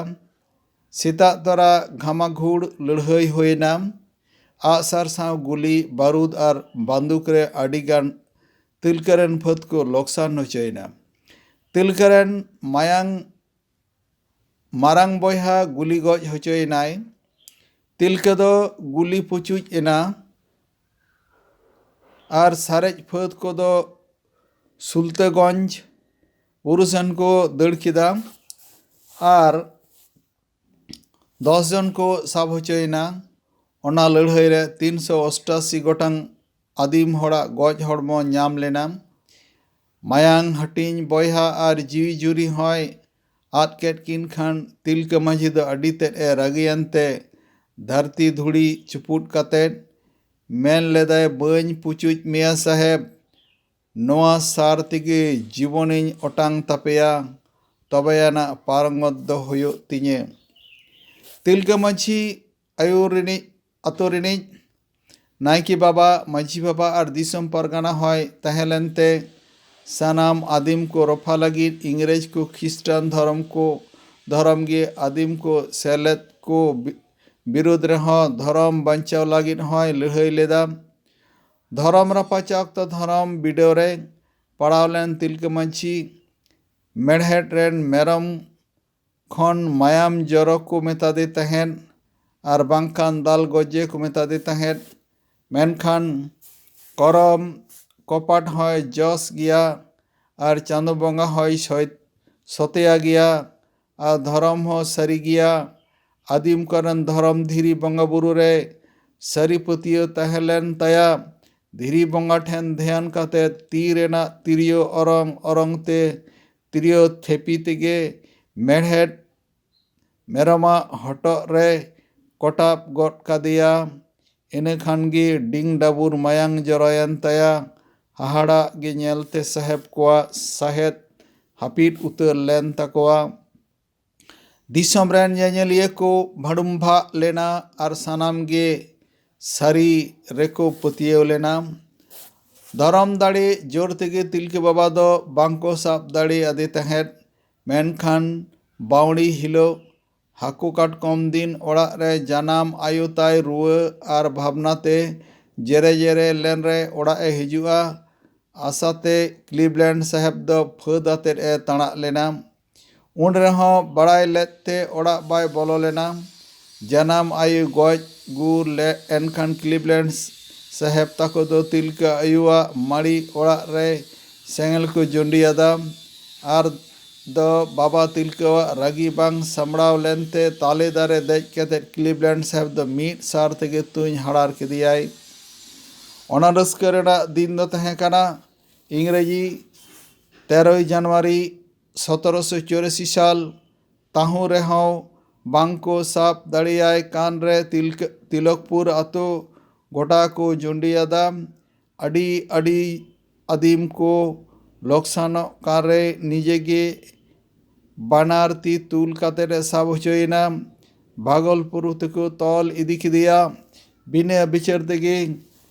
ᱥᱮᱛᱟᱜ ᱛᱚᱨᱟ ᱜᱷᱟᱢᱟᱜᱷᱩᱲ ᱞᱟᱹᱲᱦᱟᱹᱭ ᱦᱩᱭᱮᱱᱟ᱾ ᱟᱜᱼᱥᱟᱨ ᱥᱟᱶ ᱜᱩᱞᱤ ᱵᱟᱹᱨᱩᱫᱽ ᱟᱨ ᱵᱟᱱᱫᱩᱠ ᱨᱮ ᱟᱹᱰᱤ ᱜᱟᱱ ᱛᱤᱞᱠᱟᱹ ᱨᱮᱱ ᱯᱷᱟᱹᱫ ᱠᱚ ᱞᱚᱠᱥᱟᱱ ᱦᱚᱪᱚᱭᱮᱱᱟ᱾ ᱛᱤᱞᱠᱟᱹ ᱨᱮᱱ ᱢᱟᱭᱟᱝ ᱢᱟᱨᱟᱝ ᱵᱚᱭᱦᱟ ᱜᱩᱞᱤ ᱜᱚᱡ ᱦᱚᱪᱚᱭᱮᱱᱟᱭ᱾ ᱛᱤᱞᱠᱟᱹ ᱫᱚ ᱜᱩᱞᱤ ᱯᱩᱪᱩᱡ ᱮᱱᱟ ᱟᱨ ᱥᱟᱨᱮᱡ ᱯᱷᱟᱹᱫ ᱠᱚᱫᱚ ᱥᱩᱞᱛᱟᱹᱜᱚᱸᱡᱽ ᱵᱩᱨᱩ ᱥᱮᱱ ᱠᱚ ᱫᱟᱹᱲ ᱠᱮᱫᱟ ᱟᱨ ᱫᱚᱥ ᱡᱚᱱ ᱠᱚ ᱥᱟᱵ ᱦᱚᱪᱚᱭᱮᱱᱟ᱾ ᱚᱱᱟ ᱞᱟᱹᱲᱦᱟᱹᱭ ᱨᱮ ᱛᱤᱱᱥᱚ ᱚᱥᱴᱟᱥᱤ ᱜᱚᱴᱟᱝ ᱟᱹᱫᱤᱢ ᱦᱚᱲᱟᱜ ᱜᱚᱡ ᱦᱚᱲᱢᱚ ᱧᱟᱢ ᱞᱮᱱᱟ᱾ ᱢᱟᱭᱟᱝ ᱦᱟᱹᱴᱤᱧ ᱵᱚᱭᱦᱟ ᱟᱨ ᱡᱤᱣᱤ ᱡᱩᱨᱤ ᱦᱚᱸᱭ ᱟᱫ ᱠᱮᱫ ᱠᱤᱱ ᱠᱷᱟᱱ ᱛᱤᱞᱠᱟᱹ ᱢᱟᱹᱡᱷᱤ ᱫᱚ ᱟᱹᱰᱤ ᱛᱮᱫ ᱮ ᱨᱟᱹᱜᱤᱭᱮᱱ ᱛᱮ ᱫᱷᱟᱹᱨᱛᱤ ᱫᱷᱩᱲᱤ ᱪᱩᱯᱩᱫ ᱠᱟᱛᱮᱫ ᱢᱮᱱ ᱞᱮᱫᱟᱭ, "ᱵᱟᱹᱧ ᱯᱩᱪᱩᱡ ᱢᱮᱭᱟ ᱥᱟᱦᱮᱵᱽ, ᱱᱚᱣᱟ ᱥᱟᱨ ᱛᱮᱜᱮ ᱡᱤᱵᱚᱱᱤᱧ ᱚᱴᱟᱝ ᱛᱟᱯᱮᱭᱟ, ᱛᱚᱵᱮᱭᱟᱱᱟᱜ ᱯᱟᱨᱚᱝᱜᱚᱛ ᱫᱚ ᱦᱩᱭᱩᱜ ᱛᱤᱧᱟᱹ᱾" ᱛᱤᱞᱠᱟᱹ ᱢᱟᱹᱡᱷᱤ ᱟᱹᱭᱩᱨ ᱨᱤᱱᱤᱡ ᱟᱛᱳ ᱨᱤᱱᱤᱡ ᱱᱟᱭᱠᱮ ᱵᱟᱵᱟ, ᱢᱟᱹᱡᱷᱤ ᱵᱟᱵᱟ ᱟᱨ ᱫᱤᱥᱚᱢ ᱯᱟᱨᱜᱟᱱᱟ ᱦᱚᱸᱭ ᱛᱟᱦᱮᱸ ᱞᱮᱱᱛᱮ ᱥᱟᱱᱟᱢ ᱟᱹᱫᱤᱢ ᱠᱚ ᱨᱚᱯᱷᱟ ᱞᱟᱹᱜᱤᱫ ᱤᱝᱨᱮᱡᱽ ᱠᱚ ᱠᱷᱨᱤᱥᱴᱟᱱ ᱫᱷᱚᱨᱚᱢ ᱠᱚ, ᱫᱷᱚᱨᱚᱢ ᱜᱮ ᱟᱹᱫᱤᱢ ᱠᱚ ᱥᱮᱞᱮᱫ ᱠᱚ ᱵᱤ-, ᱵᱤᱨᱩᱫᱽ ᱨᱮᱦᱚᱸ ᱫᱷᱚᱨᱚᱢ ᱵᱟᱧᱪᱟᱣ ᱞᱟᱹᱜᱤᱫ ᱦᱚᱸᱭ ᱞᱟᱹᱲᱦᱟᱹᱭ ᱞᱮᱫᱟ᱾ ᱫᱷᱚᱨᱚᱢ ᱨᱟᱯᱟᱪᱟᱜ ᱚᱠᱛᱚ ᱫᱷᱚᱨᱚᱢ ᱵᱤᱰᱟᱹᱣ ᱨᱮ ᱯᱟᱲᱟᱣ ᱞᱮᱱ ᱛᱤᱞᱠᱟᱹ ᱢᱟᱹᱡᱷᱤ ᱢᱮᱲᱦᱮᱫ ᱨᱮᱱ ᱢᱮᱨᱚᱢ ᱠᱷᱚᱱ ᱢᱟᱭᱟᱢ ᱡᱚᱨᱚ ᱠᱚ ᱢᱮᱛᱟᱫᱮ ᱛᱟᱦᱮᱸᱫ ᱟᱨ ᱵᱟᱝᱠᱷᱟᱱ ᱫᱟᱞ ᱜᱚᱡᱮ ᱠᱚ ᱢᱮᱛᱟᱫᱮ ᱛᱟᱦᱮᱸᱫ᱾ ᱢᱮᱱᱠᱷᱟᱱ ᱠᱚᱨᱚᱢ ᱠᱚᱯᱟᱴ ᱦᱚᱸᱭ ᱡᱚᱥ ᱜᱮᱭᱟ ᱟᱨ ᱪᱟᱸᱫᱚ ᱵᱚᱸᱜᱟ ᱦᱚᱸᱭ ᱥᱚᱭ-, ᱥᱚᱛᱮᱭᱟ ᱜᱮᱭᱟ ᱟᱨ ᱫᱷᱚᱨᱚᱢ ᱦᱚᱸ ᱥᱟᱹᱨᱤ ᱜᱮᱭᱟ᱾ ᱟᱹᱫᱤᱢ ᱠᱚᱨᱮᱱ ᱫᱷᱚᱨᱚᱢ ᱫᱷᱤᱨᱤ ᱵᱚᱸᱜᱟ ᱵᱩᱨᱩ ᱨᱮ ᱥᱟᱹᱨᱤ ᱯᱟᱹᱛᱭᱟᱹᱣ ᱛᱟᱦᱮᱸ ᱞᱮᱱ ᱛᱟᱭᱟ᱾ ᱫᱷᱤᱨᱤ ᱵᱚᱸᱜᱟ ᱴᱷᱮᱱ ᱫᱷᱮᱭᱟᱱ ᱠᱟᱛᱮ ᱛᱤ ᱨᱮᱱᱟᱜ ᱛᱤᱨᱭᱳ ᱚᱨᱚᱝ ᱚᱨᱚᱝ ᱛᱮ ᱛᱤᱨᱭᱳ ᱛᱷᱮᱯᱤ ᱛᱮᱜᱮ ᱢᱮᱲᱦᱮᱫ ᱢᱮᱨᱚᱢᱟᱜ ᱦᱚᱴᱚᱜ ᱨᱮ ᱠᱚᱴᱟᱵ ᱜᱚᱫ ᱠᱟᱫᱮᱭᱟ᱾ ᱤᱱᱟᱹ ᱠᱷᱟᱱ ᱜᱮ ᱰᱤᱝ ᱰᱟᱹᱵᱩᱨ ᱢᱟᱭᱟᱝ ᱡᱚᱨᱚᱭᱮᱱ ᱛᱟᱭᱟ᱾ ᱦᱟᱦᱟᱲᱟᱜ ᱜᱮ ᱧᱮᱞᱛᱮ ᱥᱟᱦᱮᱵᱽ ᱠᱚᱣᱟᱜ ᱥᱟᱦᱮᱫ ᱦᱟᱹᱯᱤᱫ ᱩᱛᱟᱹᱨ ᱞᱮᱱ ᱛᱟᱠᱚᱣᱟ᱾ ᱫᱤᱥᱚᱢ ᱨᱮᱱ ᱧᱮᱧᱮᱞᱤᱭᱟᱹ ᱠᱚ ᱵᱷᱟᱹᱲᱩᱢᱵᱷᱟᱜ ᱞᱮᱱᱟ ᱟᱨ ᱥᱟᱱᱟᱢ ᱜᱮ ᱥᱟᱹᱨᱤ ᱨᱮᱠᱚ ᱯᱟᱹᱛᱭᱟᱹᱣ ᱞᱮᱱᱟ᱾ ᱫᱷᱚᱨᱚᱢ ᱫᱟᱲᱮ ᱡᱳᱨ ᱛᱮᱜᱮ ᱛᱤᱞᱠᱟᱹ ᱵᱟᱵᱟ ᱫᱚ ᱵᱟᱝᱠᱚ ᱥᱟᱵ ᱫᱟᱲᱮ ᱟᱫᱮ ᱛᱟᱦᱮᱸᱫ, ᱢᱮᱱᱠᱷᱟᱱ ᱵᱟᱣᱲᱤ ᱦᱤᱞᱳᱜ ᱦᱟᱹᱠᱩ ᱠᱟᱴᱠᱚᱢ ᱫᱤᱱ ᱚᱲᱟᱜ ᱨᱮ ᱡᱟᱱᱟᱢ ᱟᱭᱳ ᱛᱟᱭ ᱨᱩᱣᱟᱹ ᱟᱨ ᱵᱷᱟᱵᱽᱱᱟ ᱛᱮ ᱡᱮᱨᱮ ᱡᱮᱨᱮ ᱞᱮᱱ ᱨᱮ ᱚᱲᱟᱜ ᱮ ᱦᱤᱡᱩᱜᱼᱟ᱾ ᱟᱥᱟᱛᱮ ᱠᱞᱤᱵᱽᱞᱮᱱᱰ ᱥᱟᱦᱮᱵᱽ ᱫᱚ ᱯᱷᱟᱹᱫ ᱟᱛᱮᱫ ᱮ ᱛᱟᱬᱟᱜ ᱞᱮᱱᱟ᱾ ᱩᱱ ᱨᱮᱦᱚᱸ ᱵᱟᱲᱟᱭ ᱞᱮᱫ ᱛᱮ ᱚᱲᱟᱜ ᱵᱟᱭ ᱵᱚᱞᱚ ᱞᱮᱱᱟ᱾ ᱡᱟᱱᱟᱢ ᱟᱭᱳ ᱜᱚᱡ ᱜᱩᱨ ᱞᱮ ᱮᱱᱠᱷᱟᱱ ᱠᱞᱤᱵᱽᱞᱮᱱᱰ ᱥᱟᱦᱮᱵᱽ ᱛᱟᱠᱚ ᱫᱚ ᱛᱤᱞᱠᱟᱹ ᱟᱭᱳᱣᱟᱜ ᱢᱟᱲᱤ ᱚᱲᱟᱜ ᱨᱮ ᱥᱮᱸᱜᱮᱞ ᱠᱚ ᱡᱩᱸᱰᱤᱭᱟᱫᱟ᱾ ᱟᱨ ᱫᱚ ᱵᱟᱵᱟ ᱛᱤᱞᱠᱟᱹᱣᱟᱜ ᱨᱟᱹᱜᱤ ᱵᱟᱝ ᱥᱟᱢᱵᱲᱟᱣ ᱞᱮᱱᱛᱮ ᱛᱟᱞᱮ ᱫᱟᱨᱮ ᱫᱮᱡ ᱠᱟᱛᱮ ᱠᱞᱤᱵᱽᱞᱮᱱᱰ ᱥᱟᱦᱮᱵᱽ ᱫᱚ ᱢᱤᱫ ᱥᱟᱨ ᱛᱮᱜᱮ ᱛᱩᱧ ᱦᱟᱲᱟᱨ ᱠᱮᱫᱮᱭᱟᱭ᱾ ᱚᱱᱟ ᱨᱟᱹᱥᱠᱟᱹ ᱨᱮᱱᱟᱜ ᱫᱤᱱ ᱫᱚ ᱛᱟᱦᱮᱸ ᱠᱟᱱᱟ ᱤᱝᱨᱮᱡᱤ ᱛᱮᱨᱚᱭ ᱡᱟᱱᱩᱣᱟᱨᱤ ᱥᱚᱛᱨᱚᱥᱚ ᱪᱩᱨᱟᱥᱤ ᱥᱟᱞ᱾ ᱛᱟᱦᱩᱸ ᱨᱮᱦᱚᱸ ᱵᱟᱝ ᱠᱚ ᱥᱟᱵ ᱫᱟᱲᱮᱭᱟᱭ ᱠᱟᱱ ᱨᱮ ᱛᱤᱞᱠᱟᱹ ᱛᱤᱞᱚᱠᱯᱩᱨ ᱟᱛᱳ ᱜᱚᱴᱟ ᱠᱚ ᱡᱩᱸᱰᱤᱭᱟᱫᱟ᱾ ᱟᱹᱰᱤ ᱟᱹᱰᱤ ᱟᱹᱫᱤᱢ ᱠᱚ ᱞᱚᱠᱥᱟᱱᱚᱜ ᱠᱟᱱ ᱨᱮ ᱱᱤᱡᱮ ᱜᱮ ᱵᱟᱱᱟᱨ ᱛᱤ ᱛᱩᱞ ᱠᱟᱛᱮ ᱮ ᱥᱟᱵ ᱦᱚᱪᱚᱭᱮᱱᱟ᱾ ᱵᱷᱟᱜᱚᱞᱯᱩᱨ ᱛᱮᱠᱚ ᱛᱚᱞ ᱤᱫᱤ ᱠᱮᱫᱮᱭᱟ᱾ ᱵᱤᱱᱟᱹ ᱵᱤᱪᱟᱹᱨ ᱛᱮᱜᱮ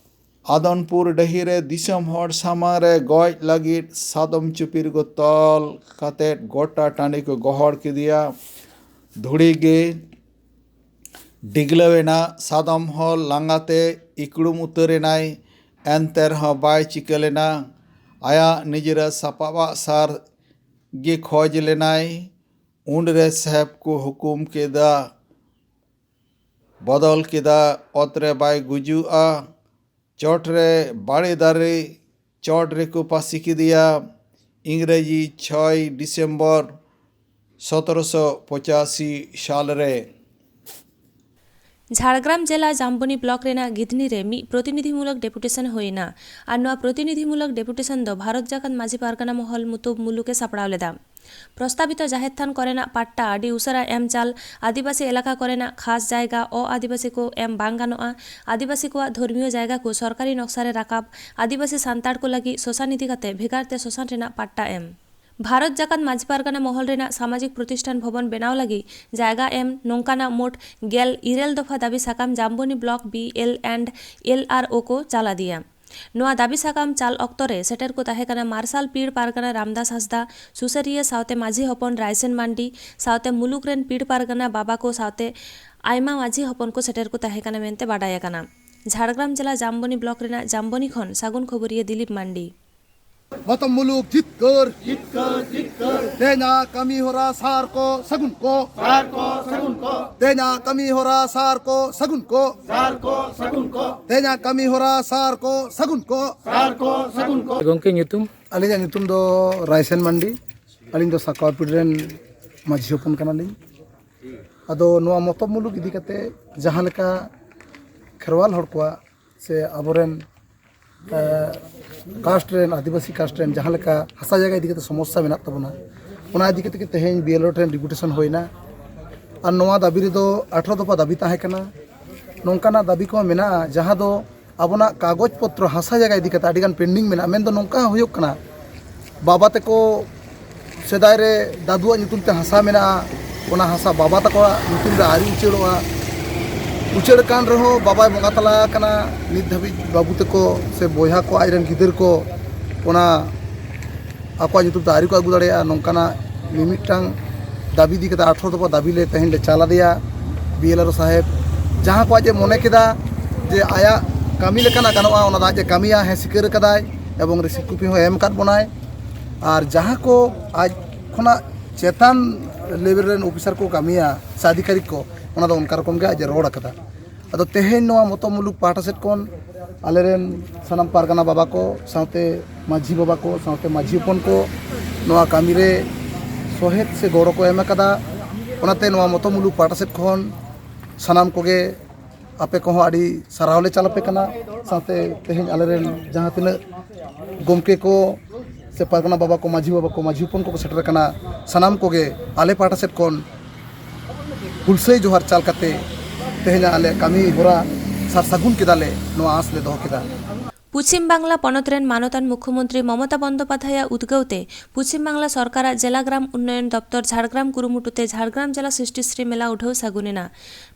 ᱟᱫᱚᱱᱯᱩᱨ ᱰᱟᱹᱦᱤ ᱨᱮ ᱫᱤᱥᱚᱢ ᱦᱚᱲ ᱥᱟᱢᱟᱝ ᱨᱮ ᱜᱚᱡ ᱞᱟᱹᱜᱤᱫ ᱥᱟᱫᱚᱢ ᱪᱩᱯᱤ ᱨᱮᱠᱚ ᱛᱚᱞ ᱠᱟᱛᱮ ᱜᱚᱴᱟ ᱴᱟᱺᱰᱤ ᱠᱚ ᱜᱚᱦᱚᱲ ᱠᱮᱫᱮᱭᱟ᱾ ᱫᱷᱩᱲᱤ ᱜᱮ ᱰᱤᱜᱽᱞᱟᱹᱣ ᱮᱱᱟ᱾ ᱥᱟᱫᱚᱢ ᱦᱚᱸ ᱞᱟᱸᱜᱟ ᱛᱮ ᱤᱠᱲᱩᱢ ᱩᱛᱟᱹᱨ ᱮᱱᱟᱭ᱾ ᱮᱱᱛᱮ ᱨᱮᱦᱚᱸ ᱵᱟᱭ ᱪᱤᱠᱟᱹ ᱞᱮᱱᱟ᱾ ᱟᱭᱟᱜ ᱱᱤᱡᱮᱨᱟᱜ ᱥᱟᱯᱟᱵᱟᱜ ᱥᱟᱨ ᱜᱮ ᱠᱷᱚᱡᱽ ᱞᱮᱱᱟᱭ᱾ ᱩᱱᱨᱮ ᱥᱟᱦᱮᱵᱽ ᱠᱚ ᱦᱩᱠᱩᱢ ᱠᱮᱫᱟ, ᱵᱚᱫᱚᱞ ᱠᱮᱫᱟ, ᱚᱛ ᱨᱮ ᱵᱟᱭ ᱜᱩᱡᱩᱜᱼᱟ᱾ ᱪᱚᱴ ᱨᱮ ᱵᱟᱲᱮ ᱫᱟᱨᱮ ᱪᱚᱴ ᱨᱮᱠᱚ ᱯᱟᱹᱥᱤ ᱠᱮᱫᱮᱭᱟ᱾ ᱤᱝᱨᱮᱡᱤ ᱪᱷᱚᱭ ᱰᱤᱥᱮᱢᱵᱚᱨ ᱥᱚᱛᱨᱚᱥᱚ ᱯᱚᱸᱪᱟᱥᱤ ᱥᱟᱞ ᱨᱮ᱾ ᱡᱷᱟᱲᱜᱨᱟᱢ ᱡᱮᱞᱟ ᱡᱟᱢᱵᱚᱱᱤ ᱵᱞᱚᱠ ᱨᱮᱱᱟᱜ ᱜᱤᱫᱷᱱᱤ ᱨᱮ ᱢᱤᱫ ᱯᱨᱚᱛᱤᱱᱤᱫᱷᱤᱢᱩᱞᱚᱠ ᱰᱮᱯᱩᱴᱮᱥᱚᱱ ᱦᱩᱭ ᱮᱱᱟ᱾ ᱟᱨ ᱱᱚᱣᱟ ᱯᱨᱚᱛᱤᱱᱤᱫᱷᱤᱢᱩᱞᱚᱠ ᱰᱮᱯᱩᱴᱮᱥᱚᱱ ᱫᱚ ᱵᱷᱟᱨᱚᱛ ᱡᱟᱠᱟᱛ ᱢᱟᱹᱡᱷᱤ ᱯᱟᱨᱜᱟᱱᱟ ᱢᱚᱦᱚᱞ ᱢᱩᱛᱩᱵ ᱢᱩᱞᱩᱠ ᱮ ᱥᱟᱯᱲᱟᱣ ᱞᱮᱫᱟ᱾ ᱯᱨᱚᱥᱛᱟᱵᱤᱛᱚ ᱡᱟᱦᱮᱨ ᱛᱷᱟᱱ ᱠᱚᱨᱮᱱᱟᱜ ᱯᱟᱴᱴᱟ ᱟᱹᱰᱤ ᱩᱥᱟᱹᱨᱟ ᱮᱢ ᱪᱟᱞ, ᱟᱹᱫᱤᱵᱟᱹᱥᱤ ᱮᱞᱟᱠᱟ ᱠᱚᱨᱮᱱᱟᱜ ᱠᱷᱟᱥ ᱡᱟᱭᱜᱟ ᱚ ᱟᱹᱫᱤᱵᱟᱹᱥᱤ ᱠᱚ ᱮᱢ ᱵᱟᱝ ᱜᱟᱱᱚᱜᱼᱟ, ᱟᱹᱫᱤᱵᱟᱹᱥᱤ ᱠᱚᱣᱟᱜ ᱫᱷᱚᱨᱢᱤᱭᱚ ᱡᱟᱭᱜᱟ ᱠᱚ ᱥᱚᱨᱠᱟᱨᱤ ᱱᱚᱠᱥᱟ ᱨᱮ ᱨᱟᱠᱟᱵ, ᱟᱹᱫᱤᱵᱟᱹᱥᱤ ᱥᱟᱱᱛᱟᱲ ᱠᱚ ᱞᱟᱹᱜᱤᱫ ᱥᱚᱥᱟᱱ ᱤᱫᱤ ᱠᱟᱛᱮ ᱵᱷᱮᱜᱟᱨ ᱛᱮ ᱥᱚᱥᱟᱱ ᱨᱮᱱᱟᱜ ᱯᱟᱴᱴᱟ ᱮᱢ᱾ ᱵᱷᱟᱨᱚᱛ ᱡᱟᱠᱟᱛ ᱢᱟᱹᱡᱷᱤ ᱯᱟᱨᱜᱟᱱᱟ ᱢᱚᱦᱚᱞ ᱨᱮᱱᱟᱜ ᱥᱟᱢᱟᱡᱤᱠ ᱯᱨᱚᱛᱤᱥᱴᱷᱟᱱ ᱵᱷᱚᱵᱚᱱ ᱵᱮᱱᱟᱣ ᱞᱟᱹᱜᱤᱫ ᱡᱟᱭᱜᱟ ᱮᱢ, ᱱᱚᱝᱠᱟᱱᱟᱜ ᱢᱳᱴ ᱜᱮᱞ ᱤᱨᱟᱹᱞ ᱫᱚᱯᱷᱟ ᱫᱟᱹᱵᱤ ᱥᱟᱠᱟᱢ Jamboni block B L and L R O ᱠᱚ ᱪᱟᱞ ᱟᱫᱮᱭᱟ᱾ ᱱᱚᱣᱟ ᱫᱟᱹᱵᱤ ᱥᱟᱠᱟᱢ ᱪᱟᱞ ᱚᱠᱛᱚ ᱨᱮ ᱥᱮᱴᱮᱨ ᱠᱚ ᱛᱟᱦᱮᱸ ᱠᱟᱱᱟ ᱢᱟᱨᱥᱟᱞ ᱯᱤᱲ ᱯᱟᱨᱜᱟᱱᱟ ᱨᱟᱢᱫᱟᱥ ᱦᱟᱸᱥᱫᱟ, ᱥᱩᱥᱟᱹᱨᱤᱭᱟᱹ ᱥᱟᱶᱛᱮ ᱢᱟᱹᱡᱷᱤ ᱦᱚᱯᱚᱱ ᱨᱟᱭᱥᱮᱱ ᱢᱟᱱᱰᱤ, ᱥᱟᱶᱛᱮ ᱢᱩᱞᱩᱠ ᱨᱮᱱ ᱯᱤᱲ ᱯᱟᱨᱜᱟᱱᱟ ᱵᱟᱵᱟ ᱠᱚ ᱥᱟᱶᱛᱮ ᱟᱭᱢᱟ ᱢᱟᱹᱡᱷᱤ ᱦᱚᱯᱚᱱ ᱠᱚ ᱥᱮᱴᱮᱨ ᱠᱚ ᱛᱟᱦᱮᱸ ᱠᱟᱱᱟ ᱢᱮᱱᱛᱮ ᱵᱟᱰᱟᱭ ᱟᱠᱟᱱᱟ᱾ ᱡᱷᱟᱲᱜᱨᱟᱢ ᱡᱮᱞᱟ ᱡᱟᱢᱵᱚᱱᱤ ᱵᱞᱚᱠ ᱨᱮᱱᱟᱜ ᱡᱟᱢᱵᱚᱱᱤ ᱠᱷᱚᱱ ᱥᱟᱹᱜᱩᱱ ᱠᱷᱚᱵᱚᱨᱤᱭᱟᱹ ᱫᱤᱞᱤᱯ ᱢᱟᱱᱰᱤ᱾ ᱢᱚᱛᱚᱢ ᱢᱩᱞᱩᱠ ᱡᱤᱛᱠᱟᱹᱨ, ᱛᱮᱦᱮᱧᱟᱜ ᱠᱟᱹᱢᱤ ᱦᱚᱨᱟ ᱥᱟᱨ ᱠᱚ ᱥᱟᱹᱜᱩᱱ ᱠᱚ, ᱛᱮᱦᱮᱧᱟᱜ ᱠᱟᱹᱢᱤ ᱦᱚᱨᱟ ᱥᱟᱨ ᱠᱚ ᱥᱟᱹᱜᱩᱱ ᱠᱚ, ᱛᱮᱦᱮᱧᱟᱜ ᱠᱟᱹᱢᱤ ᱦᱚᱨᱟ ᱥᱟᱨ ᱠᱚ ᱥᱟᱹᱜᱩᱱ ᱠᱚ᱾ ᱜᱚᱢᱠᱮ, ᱧᱩᱛᱩᱢ? ᱟᱹᱞᱤᱧᱟᱜ ᱧᱩᱛᱩᱢ ᱫᱚ ᱨᱟᱭᱥᱮᱱ ᱢᱟᱱᱰᱤ᱾ ᱟᱹᱞᱤᱧ ᱫᱚ ᱥᱟᱠᱣᱟ ᱯᱤᱲ ᱨᱮᱱ ᱢᱟᱹᱡᱷᱤ ᱦᱚᱯᱚᱱ ᱠᱟᱱᱟᱞᱤᱧ᱾ ᱟᱫᱚ ᱱᱚᱣᱟ ᱢᱚᱛᱚᱵ ᱢᱩᱞᱩᱠ ᱤᱫᱤ ᱠᱟᱛᱮ ᱡᱟᱦᱟᱸ ᱞᱮᱠᱟ ᱠᱷᱮᱨᱣᱟᱞ ᱦᱚᱲ ᱠᱚᱣᱟᱜ ᱥᱮ ᱟᱵᱚᱨᱮᱱ ᱠᱟᱥᱴ ᱨᱮᱱ, ᱟᱹᱫᱤᱵᱟᱹᱥᱤ ᱠᱟᱥᱴ ᱨᱮᱱ ᱡᱟᱦᱟᱸ ᱞᱮᱠᱟ ᱦᱟᱥᱟ ᱡᱟᱭᱜᱟ ᱤᱫᱤ ᱠᱟᱛᱮ ᱥᱚᱢᱚᱥᱥᱟ ᱢᱮᱱᱟᱜ ᱛᱟᱵᱚᱱᱟ, ᱚᱱᱟ ᱤᱫᱤ ᱠᱟᱛᱮ ᱜᱮ ᱛᱮᱦᱮᱧ ᱵᱤ ᱮᱞ ᱳ ᱴᱷᱮᱱ ᱰᱮᱯᱩᱴᱮᱥᱚᱱ ᱦᱩᱭᱱᱟ᱾ ᱟᱨ ᱱᱚᱣᱟ ᱫᱟᱹᱵᱤ ᱨᱮᱫᱚ ᱟᱴᱷᱨᱚ ᱫᱚᱯᱷᱟ ᱫᱟᱹᱵᱤ ᱛᱟᱦᱮᱸ ᱠᱟᱱᱟ᱾ ᱱᱚᱝᱠᱟᱱᱟᱜ ᱫᱟᱹᱵᱤ ᱠᱚᱦᱚᱸ ᱢᱮᱱᱟᱜᱼᱟ, ᱡᱟᱦᱟᱸ ᱫᱚ ᱟᱵᱚᱱᱟᱜ ᱠᱟᱜᱚᱡᱽ ᱯᱚᱛᱨᱚ ᱦᱟᱥᱟ ᱡᱟᱭᱜᱟ ᱤᱫᱤ ᱠᱟᱛᱮ ᱟᱹᱰᱤᱜᱟᱱ ᱯᱮᱱᱰᱤᱝ ᱢᱮᱱᱟᱜᱼᱟ᱾ ᱢᱮᱱᱫᱚ ᱱᱚᱝᱠᱟ ᱦᱚᱸ ᱦᱩᱭᱩᱜ ᱠᱟᱱᱟ, ᱵᱟᱵᱟ ᱛᱟᱠᱚ ᱥᱮᱫᱟᱭ ᱨᱮ ᱫᱟᱫᱩᱣᱟᱜ ᱧᱩᱛᱩᱢ ᱛᱮ ᱦᱟᱥᱟ ᱢᱮᱱᱟᱜᱼᱟ, ᱚᱱᱟ ᱦᱟᱥᱟ ᱵᱟᱵᱟ ᱛᱟᱠᱚᱣᱟᱜ ᱧᱩᱛᱩᱢ ᱨᱮ ᱟᱹᱣᱨᱤ ᱩᱪᱟᱹᱲᱚᱜᱼᱟ᱾ ᱩᱪᱟᱹᱲ ᱠᱟᱱ ᱨᱮᱦᱚᱸ ᱵᱟᱵᱟᱭ ᱵᱚᱸᱜᱟ ᱛᱟᱞᱟ ᱟᱠᱟᱱᱟ, ᱱᱤᱛ ᱫᱷᱟᱹᱵᱤᱡ ᱵᱟᱹᱵᱩ ᱛᱟᱠᱚ ᱥᱮ ᱵᱚᱭᱦᱟ ᱠᱚ, ᱟᱡᱨᱮᱱ ᱜᱤᱫᱟᱹᱨ ᱠᱚ ᱚᱱᱟ ᱟᱠᱚᱣᱟᱜ ᱧᱩᱛᱩᱢ ᱛᱮ ᱟᱹᱣᱨᱤ ᱠᱚ ᱟᱹᱜᱩ ᱫᱟᱲᱮᱭᱟᱜᱼᱟ᱾ ᱱᱚᱝᱠᱟᱱᱟᱜ ᱢᱤᱢᱤᱫᱴᱟᱝ ᱫᱟᱹᱵᱤ ᱤᱫᱤ ᱠᱟᱛᱮ ᱟᱴᱷᱨᱚ ᱫᱚᱯᱷᱟ ᱫᱟᱹᱵᱤ ᱞᱮ ᱛᱮᱦᱮᱧ ᱞᱮ ᱪᱟᱞ ᱟᱫᱮᱭᱟ ᱵᱤ ᱮᱞ ᱟᱨ ᱳ ᱥᱟᱦᱮᱵᱽ᱾ ᱡᱟᱦᱟᱸ ᱠᱚ ᱟᱡ ᱮ ᱢᱚᱱᱮ ᱠᱮᱫᱟ ᱡᱮ ᱟᱭᱟᱜ ᱠᱟᱹᱢᱤ ᱞᱮᱠᱟᱱᱟᱜ ᱜᱟᱱᱚᱜᱼᱟ, ᱚᱱᱟ ᱫᱚ ᱟᱡ ᱮ ᱠᱟᱹᱢᱤᱭᱟ, ᱦᱮᱸ ᱥᱤᱠᱟᱹᱨ ᱟᱠᱟᱫᱟᱭ ᱮᱵᱚᱝ ᱨᱤᱥᱤᱴ ᱠᱚᱯᱤ ᱦᱚᱸ ᱮᱢ ᱟᱠᱟᱫ ᱵᱚᱱᱟᱭ᱾ ᱟᱨ ᱡᱟᱦᱟᱸ ᱠᱚ ᱟᱡ ᱠᱷᱚᱱᱟᱜ ᱪᱮᱛᱟᱱ ᱞᱮᱵᱮᱞ ᱨᱮᱱ ᱚᱯᱷᱤᱥᱟᱨ ᱠᱚ ᱠᱟᱹᱢᱤᱭᱟ ᱥᱮ ᱟᱫᱷᱤᱠᱟᱨᱤᱠ ᱠᱚ, ᱚᱱᱟ ᱫᱚ ᱚᱱᱠᱟ ᱨᱚᱠᱚᱢ ᱜᱮ ᱟᱡ ᱮ ᱨᱚᱲ ᱟᱠᱟᱫᱟ᱾ ᱟᱫᱚ ᱛᱮᱦᱮᱧ ᱱᱚᱣᱟ ᱢᱚᱛᱚ ᱢᱩᱞᱩᱠ ᱯᱟᱦᱴᱟ ᱥᱮᱫ ᱠᱷᱚᱱ ᱟᱞᱮᱨᱮᱱ ᱥᱟᱱᱟᱢ ᱯᱟᱨᱜᱟᱱᱟ ᱵᱟᱵᱟ ᱠᱚ ᱥᱟᱶᱛᱮ ᱢᱟᱹᱡᱷᱤ ᱵᱟᱵᱟ ᱠᱚ ᱥᱟᱶᱛᱮ ᱢᱟᱹᱡᱷᱤ ᱦᱚᱯᱚᱱ ᱠᱚ ᱱᱚᱣᱟ ᱠᱟᱹᱢᱤᱨᱮ ᱥᱚᱦᱮᱫ ᱥᱮ ᱜᱚᱲᱚ ᱠᱚ ᱮᱢ ᱟᱠᱟᱫᱟ᱾ ᱚᱱᱟᱛᱮ ᱱᱚᱣᱟ ᱢᱚᱛᱚ ᱢᱩᱞᱩᱠ ᱯᱟᱦᱴᱟ ᱥᱮᱫ ᱠᱷᱚᱱ ᱥᱟᱱᱟᱢ ᱠᱚᱜᱮ ᱟᱯᱮ ᱠᱚᱦᱚᱸ ᱟᱹᱰᱤ ᱥᱟᱨᱦᱟᱣ ᱞᱮ ᱪᱟᱞ ᱟᱯᱮ ᱠᱟᱱᱟ᱾ ᱥᱟᱶᱛᱮ ᱛᱮᱦᱮᱧ ᱟᱞᱮᱨᱮᱱ ᱡᱟᱦᱟᱸ ᱛᱤᱱᱟᱹᱜ ᱜᱚᱢᱠᱮ ᱠᱚ ᱥᱮ ᱯᱟᱨᱜᱟᱱᱟ ᱵᱟᱵᱟ ᱠᱚ, ᱢᱟᱹᱡᱷᱤ ᱵᱟᱵᱟ ᱠᱚ, ᱢᱟᱹᱡᱷᱤ ᱦᱚᱯᱚᱱ ᱠᱚᱠᱚ ᱥᱮᱴᱮᱨ ᱟᱠᱟᱱᱟ, ᱥᱟᱱᱟᱢ ᱠᱚᱜᱮ ᱟᱞᱮ ᱯᱟᱦᱴᱟ ᱥᱮᱫ ᱠᱷᱚᱱ ᱦᱩᱞᱥᱟᱹᱭ ᱡᱚᱦᱟᱨ ᱪᱟᱞ ᱠᱟᱛᱮ ᱛᱮᱦᱮᱧᱟᱜ ᱟᱞᱮ ᱠᱟᱹᱢᱤ ᱦᱚᱨᱟ ᱥᱟᱨ ᱥᱟᱹᱜᱩᱱ ᱠᱮᱫᱟᱞᱮ, ᱱᱚᱣᱟ ᱟᱸᱥ ᱞᱮ ᱫᱚᱦᱚ ᱠᱮᱫᱟ᱾ ᱯᱚᱪᱷᱤᱢ ᱵᱟᱝᱞᱟ ᱯᱚᱱᱚᱛ ᱨᱮᱱ ᱢᱟᱱᱚᱛᱟᱱ ᱢᱩᱠᱷᱭᱚᱢᱚᱱᱛᱨᱤ ᱢᱚᱢᱚᱛᱟ ᱵᱚᱱᱫᱚᱯᱟᱫᱷᱭᱟᱭᱟᱜ ᱩᱫᱽᱜᱟᱹᱣ ᱛᱮ ᱯᱚᱪᱷᱤᱢ ᱵᱟᱝᱞᱟ ᱥᱚᱨᱠᱟᱨᱟᱜ ᱡᱮᱞᱟ ᱜᱨᱟᱢ ᱩᱱᱱᱚᱭᱚᱱ ᱫᱚᱯᱛᱚᱨ ᱡᱷᱟᱲᱜᱨᱟᱢ ᱠᱩᱨᱩᱢᱩᱴᱩ ᱛᱮ ᱡᱷᱟᱲᱜᱨᱟᱢ ᱡᱮᱞᱟ ᱥᱨᱤᱥᱴᱤ ᱥᱨᱤ ᱢᱮᱞᱟ ᱩᱰᱷᱟᱹᱣ ᱥᱟᱹᱜᱩᱱ ᱮᱱᱟ᱾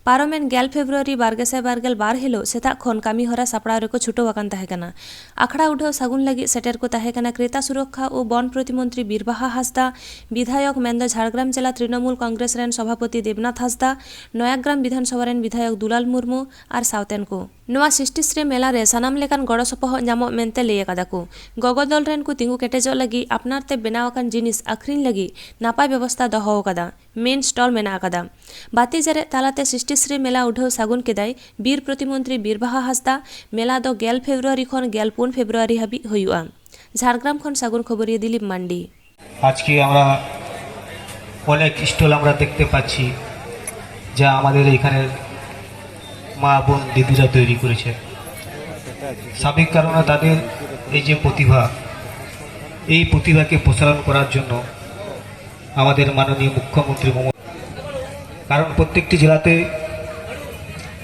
ᱯᱟᱨᱚᱢᱮᱱ ᱜᱮᱞ ᱯᱷᱮᱵᱨᱩᱣᱟᱨᱤ ᱵᱟᱨ ᱜᱮᱥᱟᱭ ᱵᱟᱨ ᱜᱮᱞ ᱵᱟᱨ ᱦᱤᱞᱳᱜ ᱥᱮᱛᱟᱜ ᱠᱷᱚᱱ ᱠᱟᱹᱢᱤ ᱦᱚᱨᱟ ᱥᱟᱯᱲᱟᱣ ᱨᱮᱠᱚ ᱪᱷᱩᱴᱟᱹᱣ ᱟᱠᱟᱱ ᱛᱟᱦᱮᱸ ᱠᱟᱱᱟ᱾ ᱟᱠᱷᱲᱟ ᱩᱰᱷᱟᱹᱣ ᱥᱟᱹᱜᱩᱱ ᱞᱟᱹᱜᱤᱫ ᱥᱮᱴᱮᱨ ᱠᱚ ᱛᱟᱦᱮᱸ ᱠᱟᱱᱟ ᱠᱨᱮᱛᱟ ᱥᱩᱨᱚᱠᱠᱷᱟ ᱳ ᱵᱚᱱ ᱯᱨᱚᱛᱤᱢᱚᱱᱛᱨᱤ ᱵᱤᱨᱵᱟᱦᱟ ᱦᱟᱸᱥᱫᱟ, ᱵᱤᱫᱷᱟᱭᱚᱠ ᱢᱮᱱᱫᱚ ᱡᱷᱟᱲᱜᱨᱟᱢ ᱡᱮᱞᱟ ᱛᱨᱤᱱᱚᱢᱩᱞ ᱠᱚᱝᱜᱨᱮᱥ ᱨᱮᱱ ᱥᱚᱵᱷᱟᱯᱚᱛᱤ ᱫᱮᱵᱽᱱᱟᱛᱷ ᱦᱟᱸᱥᱫᱟ, ᱱᱚᱭᱟᱜᱨᱟᱢ ᱵᱤᱫᱷᱟᱱ ᱥᱚᱵᱷᱟ ᱨᱮᱱ ᱵᱤᱫᱷᱟᱭᱚᱠ ᱫᱩᱞᱟᱞ ᱢᱩᱨᱢᱩ ᱟᱨ ᱥᱟᱶᱛᱮᱱ ᱠᱚ᱾ ᱱᱚᱣᱟ ᱥᱨᱤᱥᱴᱤ ᱥᱨᱤ ᱢᱮᱞᱟ ᱨᱮ ᱥᱟᱱᱟᱢ ᱞᱮᱠᱟᱱ ᱜᱚᱲᱚ ᱥᱚᱯᱚᱦᱚᱫ ᱧᱟᱢᱚᱜ ᱢᱮᱱᱛᱮ ᱞᱟᱹᱭ ᱟᱠᱟᱫᱟ ᱠᱚ᱾ ᱜᱚᱜᱚ ᱫᱚᱞ ᱨᱮᱱ ᱠᱚ ᱛᱤᱸᱜᱩ ᱠᱮᱴᱮᱡᱚᱜ ᱞᱟᱹᱜᱤᱫ ᱟᱯᱱᱟᱨ ᱛᱮ ᱵᱮᱱᱟᱣ ᱟᱠᱟᱱ ᱡᱤᱱᱤᱥ ᱟᱹᱠᱷᱨᱤᱧ ᱞᱟᱹᱜᱤᱫ ᱱᱟᱯᱟᱭ ᱵᱮᱵᱚᱥᱛᱟ ᱫᱚᱦᱚ ᱟᱠᱟᱫᱟ᱾ ᱢᱮᱱ ᱥᱴᱚᱞ ᱢᱮᱱᱟᱜ ᱟᱠᱟᱫᱟ᱾ ᱵᱟᱹᱛᱤ ᱡᱮᱨᱮᱫ ᱛᱟᱞᱟᱛᱮ ᱥᱨᱤᱥᱴᱤ ᱥᱨᱤ ᱢᱮᱞᱟ ᱩᱰᱷᱟᱹᱣ ᱥᱟᱹᱜᱩᱱ ᱠᱮᱫᱟᱭ ᱵᱤᱨ ᱯᱨᱚᱛᱤᱢᱚᱱᱛᱨᱤ ᱵᱤᱨᱵᱟᱦᱟ ᱦᱟᱸᱥᱫᱟ᱾ ᱢᱮᱞᱟ ᱫᱚ ᱜᱮᱞ ᱯᱷᱮᱵᱨᱩᱣᱟᱨᱤ ᱠᱷᱚᱱ ᱜᱮᱞ ᱯᱩᱱ ᱯᱷᱮᱵᱨᱩᱣᱟᱨᱤ ᱦᱟᱹᱵᱤᱡ ᱦᱩᱭᱩᱜᱼᱟ᱾ ᱡᱷᱟᱲᱜᱨᱟᱢ ᱠᱷᱚᱱ ᱥᱟᱹᱜᱩᱱ ᱠᱷᱚᱵᱚᱨᱤᱭᱟᱹ ᱫᱤᱞᱤᱯ ᱢᱟᱱᱰᱤ᱾ আজকে আমরা অনেক স্টল আমরা দেখতে পাচ্ছি, যা আমাদের এখানের মা বোন দিদিরা তৈরি করেছে। সার্বিক কারণে তাদের এই যে প্রতিভা, এই প্রতিভাকে প্রসারণ করার জন্য আমাদের মাননীয় মুখ্যমন্ত্রী মমতা, কারণ প্রত্যেকটি জেলাতে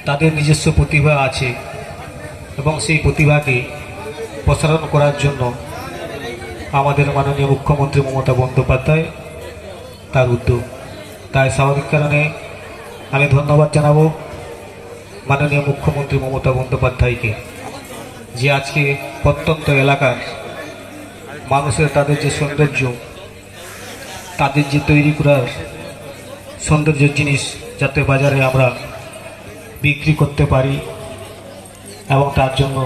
তাদের নিজস্ব প্রতিভা আছে এবং সেই প্রতিভাকে প্রসারণ করার জন্য আমাদের মাননীয় মুখ্যমন্ত্রী মমতা বন্দ্যোপাধ্যায় তার উদ্যোগ। তাই স্বাভাবিক কারণে আমি ধন্যবাদ জানাবো মাননীয় মুখ্যমন্ত্রী মমতা বন্দ্যোপাধ্যায়কে, যে আজকে প্রত্যন্ত এলাকার মানুষের তাদের যে সৌন্দর্য, তাদের যে তৈরি করার সৌন্দর্যের জিনিস, যাতে বাজারে আমরা বিক্রি করতে পারি, এবং তার জন্য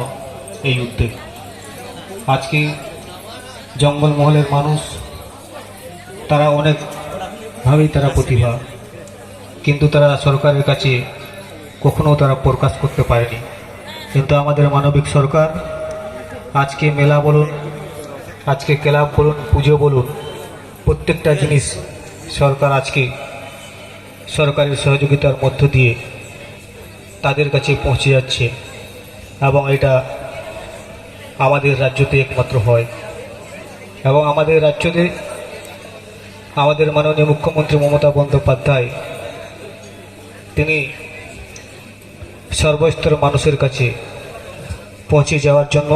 এই উদ্যোগ। আজকে জঙ্গলমহলের মানুষ, তারা অনেকভাবেই তারা প্রতিভা, কিন্তু তারা সরকারের কাছে কখনো তারা প্রকাশ করতে পারেনি। কিন্তু আমাদের মানবিক সরকার আজকে মেলা বলুন, আজকে ক্লাব বলুন, পুজো বলুন, প্রত্যেকটা জিনিস সরকার আজকে সরকারের সহযোগিতার মধ্য দিয়ে তাদের কাছে পৌঁছে যাচ্ছে। এবং এটা আমাদের রাজ্যতে একমাত্র হয়। এবং আমাদের রাজ্যতে আমাদের মাননীয় মুখ্যমন্ত্রী মমতা বন্দ্যোপাধ্যায়, তিনি সর্বস্তর মানুষের কাছে পৌঁছে যাওয়ার জন্য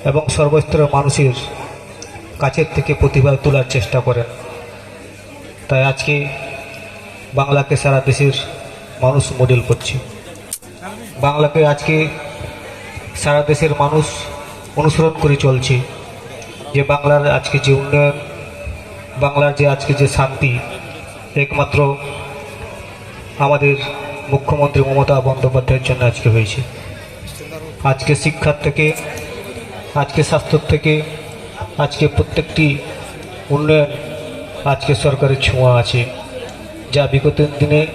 এবং সর্বস্তরের মানুষের কাছের থেকে প্রতিভা তোলার চেষ্টা করেন। তাই আজকে বাংলাকে সারা দেশের মানুষ মডেল করছে। বাংলাকে আজকে সারা দেশের মানুষ অনুসরণ করে চলছে, যে বাংলার আজকে যে উন্নয়ন, বাংলার যে আজকে যে শান্তি, একমাত্র আমাদের মুখ্যমন্ত্রী মমতা বন্দ্যোপাধ্যায়ের জন্য আজকে হয়েছে। আজকে শিক্ষার থেকে, আজকে স্বাস্থ্যর থেকে, আজকে প্রত্যেকটি উন্নয়ন আজকে সরকারের ছোঁয়া আছে, যা বিগত দিনে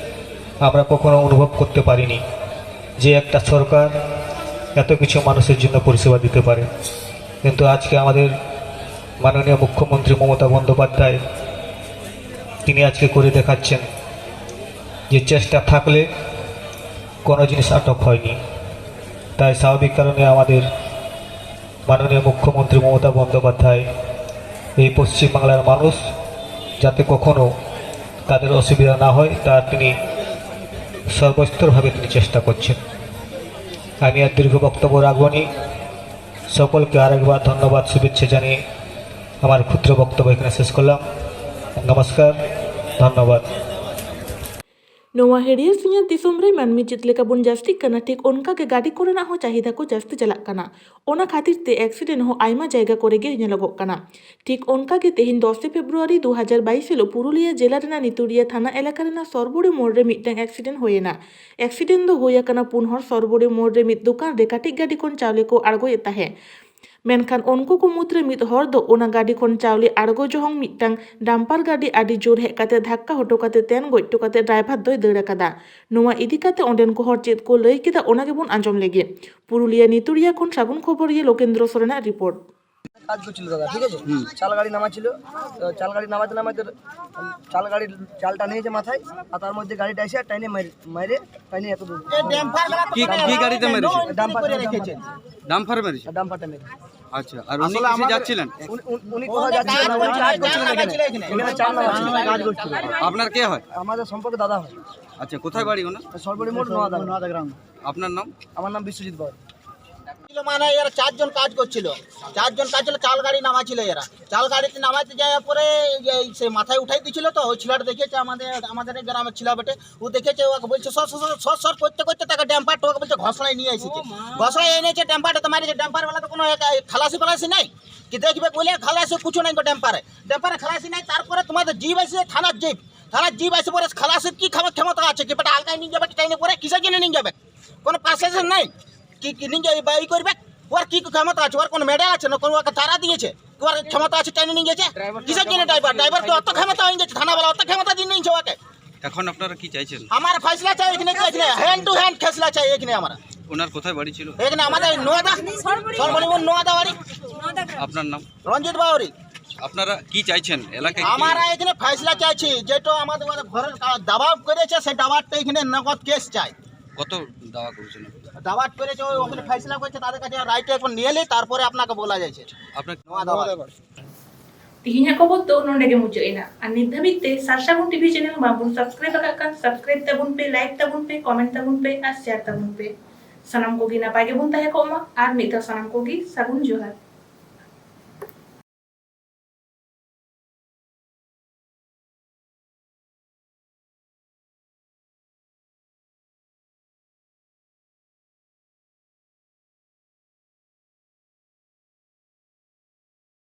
আমরা কখনো অনুভব করতে পারিনি, যে একটা সরকার এত কিছু মানুষের জন্য পরিষেবা দিতে পারে। কিন্তু আজকে আমাদের মাননীয় মুখ্যমন্ত্রী মমতা বন্দ্যোপাধ্যায়, তিনি আজকে করে দেখাচ্ছেন যে চেষ্টা থাকলে কোনো জিনিস আটক হয়নি। তাই স্বাভাবিক কারণে আমাদের মাননীয় মুখ্যমন্ত্রী মমতা বন্দ্যোপাধ্যায় এই পশ্চিমবাংলার মানুষ যাতে কখনো তাদের অসুবিধা না হয়, তা তিনি সর্বস্তরভাবে তিনি চেষ্টা করছেন। আমি আর দীর্ঘ বক্তব্য রাখব নি। সকলকে আরেকবার ধন্যবাদ, শুভেচ্ছা জানিয়ে আমার ক্ষুদ্র বক্তব্য এখানে শেষ করলাম। নমস্কার, ধন্যবাদ। ᱱᱚᱣᱟ ᱦᱟᱹᱨᱭᱟᱹᱲ ᱥᱤᱧᱚᱛ ᱫᱤᱥᱚᱢ ᱨᱮ ᱢᱟᱹᱱᱢᱤ ᱪᱮᱫ ᱞᱮᱠᱟ ᱵᱚᱱ ᱡᱟᱹᱥᱛᱤᱜ ᱠᱟᱱᱟ, ᱴᱷᱤᱠ ᱚᱱᱠᱟ ᱜᱮ ᱜᱟᱹᱰᱤ ᱠᱚᱨᱮᱱᱟᱜ ᱦᱚᱸ ᱪᱟᱦᱤᱫᱟ ᱠᱚ ᱡᱟᱹᱥᱛᱤ ᱪᱟᱞᱟᱜ ᱠᱟᱱᱟ᱾ ᱚᱱᱟ ᱠᱷᱟᱹᱛᱤᱨ ᱛᱮ ᱮᱠᱥᱤᱰᱮᱱᱴ ᱦᱚᱸ ᱟᱭᱢᱟ ᱡᱟᱭᱜᱟ ᱠᱚᱨᱮ ᱜᱮ ᱧᱮᱞᱚᱜᱚᱜ ᱠᱟᱱᱟ᱾ ᱴᱷᱤᱠ ᱚᱱᱠᱟ ᱜᱮ ᱛᱮᱦᱮᱧ ᱫᱚᱥᱮ ᱯᱷᱮᱵᱽᱨᱩᱣᱟᱨᱤ ᱫᱩ ᱦᱟᱡᱟᱨ ᱵᱟᱭᱤᱥ ᱦᱤᱞᱚᱜ ᱯᱩᱨᱩᱞᱤᱭᱟᱹ ᱡᱮᱞᱟ ᱨᱮᱱᱟᱜ ᱱᱤᱛᱩᱲᱤᱭᱟᱹ ᱛᱷᱟᱱᱟ ᱮᱞᱟᱠᱟ ᱨᱮᱱᱟᱜ ᱥᱚᱨᱵᱚᱲᱤ ᱢᱳᱲ ᱨᱮ ᱢᱤᱫᱴᱟᱝ ᱮᱠᱥᱤᱰᱮᱱᱴ ᱦᱩᱭᱮᱱᱟ᱾ ᱮᱠᱥᱤᱰᱮᱱᱴ ᱫᱚ ᱦᱩᱭ ᱟᱠᱟᱱᱟ ᱯᱩᱱ ᱦᱚᱲ ᱥᱚᱨᱵᱚᱲᱤ ᱢᱳᱲ ᱨᱮ ᱢᱤᱫ ᱫᱚᱠᱟᱱ ᱨᱮ ᱠᱟᱹᱴᱤᱡ ᱜᱟᱹᱰᱤ ᱠᱷᱚᱱ ᱪᱟᱣᱞᱮ ᱠᱚ ᱟᱬᱜᱚᱭᱮᱫ ᱛᱟᱦᱮᱸ᱾ ᱢᱮᱱᱠᱷᱟᱱ ᱩᱱᱠᱩ ᱠᱚ ᱢᱩᱫᱽᱨᱮ ᱢᱤᱫ ᱦᱚᱲ ᱫᱚ ᱚᱱᱟ ᱜᱟᱹᱰᱤ ᱠᱷᱚᱱ ᱪᱟᱣᱞᱮ ᱟᱬᱜᱚ ᱡᱚᱦᱚᱝ ᱢᱤᱫᱴᱟᱝ ᱰᱟᱢᱯᱟᱨ ᱜᱟᱹᱰᱤ ᱟᱹᱰᱤ ᱡᱳᱨ ᱦᱮᱡ ᱠᱟᱛᱮ ᱫᱷᱟᱠᱠᱟ ᱦᱚᱴᱚ ᱠᱟᱛᱮ ᱛᱮᱱ ᱜᱚᱡ ᱦᱚᱴᱚ ᱠᱟᱛᱮ ᱰᱨᱟᱭᱵᱷᱟᱨ ᱫᱚᱭ ᱫᱟᱹᱲ ᱟᱠᱟᱫᱟ᱾ ᱱᱚᱣᱟ ᱤᱫᱤ ᱠᱟᱛᱮ ᱚᱸᱰᱮᱱ ᱠᱚ ᱦᱚᱲ ᱪᱮᱫ ᱠᱚ ᱞᱟᱹᱭ ᱠᱮᱫᱟ, ᱚᱱᱟ ᱜᱮᱵᱚᱱ ᱟᱸᱡᱚᱢ ᱞᱮᱜᱮ᱾ ᱯᱩᱨᱩᱞᱤᱭᱟᱹ ᱱᱤᱛᱩᱲᱤᱭᱟ ᱠᱷᱚᱱ ᱥᱟᱹᱜᱩᱱ ᱠᱷᱚᱵᱚᱨᱤᱭᱟᱹ ᱞᱳᱠᱮᱱᱫᱨᱚ ᱥᱚᱨᱮᱱᱟᱜ রিপোর্ট। কাজ করছিল দাদা, ঠিক আছে? চাল গাড়ি নামাচ্ছিল, তো চাল গাড়ি নামাতে নামাতে চাল গাড়ি চাল টানে হয়েছে মাথায়, আর তার মধ্যে গাড়িটা এসে আর টানে মারি মারে টানে এত দূর। কি কি গাড়িতে মেরেছে? ডাম্পার। ডাম্পার মেরেছে? ডাম্পারটা মেরেছে। আচ্ছা, আর উনি কিসে যাচ্ছিলেন? উনি উনি- উনি কোথাও যাচ্ছিলেন না, উনি কাজ করছিলেন এখানে। এখানে চাল নামাচ্ছিল। আপনার কে হয়? আমাদের সম্পর্কে দাদা হয়। আচ্ছা, কোথায় বাড়ি ওনার? সর্বরী মোড়, নোয়াদা। আপনার নাম? আমার নাম বিশ্বজিৎ বাউরি। মানে এরা চারজন কাজ করছিল। চারজন কাজ ছিল, চাল গাড়ি নামাচ্ছিল এরা। চাল গাড়িতে নামাইতে যাওয়ার পরে এই যে সে মাথায় উঠাই দিয়েছিল, তো ওই ছেলেটা দেখেছে আমাদের, আমাদের এই গ্রামের ছেলে বেটে, ও দেখেছে, ওকে বলছে সর সর সর সর সর করতে করতে তাকে ড্যাম্পারটা ওকে বলছে ঘষড়ায় নিয়ে এসেছে। ঘষড়ায় এনেছে, ড্যাম্পারটা তো মারিছে। ড্যাম্পার বেলা তো কোনো এক- এই খালাসি ফালাসি নাই, কি দেখবে বলে খালাসি কিছু নাই তো ড্যাম্পারে। ড্যাম্পারে খালাসি নাই, তারপরে তোমাদের জিপ আছে, থানার জিপ। থানার জিপ আছে পরে খালাসির কি ক্ষম- ক্ষমতা আছে? কি বেটা হালকায় নিয়ে যাবে, ট্রেনে পরে কিসের জন্য নিয়ে যাবে? কোনো প্রশাসন নাই কি, কি নিয়ে যাবে বা ই করবে? ওর কি ক্ষমতা আছে? ওর কোনো মেডেল আছে না? কোনো ওকে তারা দিয়েছে? ওর ক্ষমতা আছে ট্রেনে নিয়ে গেছে? কিসের জন্য ড্রাইভার? ড্রাইভার তো অত ক্ষমতা হয়ে গেছে, থানাওয়ালা অত ক্ষমতা দিয়ে নিয়েছে ওকে। এখন আপনারা কি চাইছেন? আমার ফয়সলা চাই এখানে, কি এখানে হ্যান্ড টু হ্যান্ড ফয়সলা চাই এখানে আমার। ওনার কোথায় বাড়ি ছিল? এখানে আমাদের নোয়াদা, সর্বনিম্ন নোয়াদা বাড়ি। আপনার নাম? রঞ্জিত বাউরি। আপনারা কি চাইছেন এলাকায় কি- আমরা এখানে ফয়সলা চাইছি, যেটা আমাদের ওদের ঘরের কা- দাবা করেছে, সেই দাবারটা এখানে নগদ কেস চাই। কত দাওয়া করেছেন? দাবাত করেছে, ওই ওখানে ফয়সলা করছে, তাদের কাছে রাইটে এখন নিয়ে এলে তারপরে আপনাকে বলা যাচ্ছে। আপনার নোয়াদা বাড়ি। ᱛᱮᱦᱮᱧᱟᱜ ᱠᱷᱚᱵᱚᱨ ᱫᱚ ᱱᱚᱰᱮ ᱜᱮ ᱢᱩᱪᱟᱹᱫ ᱮᱱᱟ᱾ ᱟᱨ ᱱᱤᱛ ᱫᱷᱟᱹᱵᱤᱡ ᱛᱮ ᱥᱟᱨᱥᱟᱜᱩᱱ ᱴᱤᱵᱷᱤ ᱪᱮᱱᱮᱞ ᱵᱟᱝᱵᱚᱱ ᱥᱟᱵᱥᱠᱨᱟᱭᱤᱵ ᱟᱠᱟᱫ ᱠᱷᱟᱱ ᱥᱟᱵᱥᱠᱨᱟᱭᱤᱵ ᱛᱟᱵᱚᱱ ᱯᱮ, ᱞᱟᱭᱤᱠ ᱛᱟᱵᱚᱱ ᱯᱮ, ᱠᱚᱢᱮᱱᱴ ᱛᱟᱵᱚᱱ ᱯᱮ ᱟᱨ ᱥᱮᱭᱟᱨ ᱛᱟᱵᱚᱱ ᱯᱮ᱾ ᱥᱟᱱᱟᱢ ᱠᱚᱜᱮ ᱱᱟᱯᱟᱭ ᱜᱮᱵᱚᱱ ᱛᱟᱦᱮᱸ ᱠᱚᱜ ᱢᱟ᱾ ᱟᱨ ᱢᱤᱫ ᱫᱷᱟᱣ ᱥᱟᱱᱟᱢ ᱠᱚᱜᱮ ᱥᱟᱹᱜᱩᱱ ᱡᱚᱦᱟᱨ᱾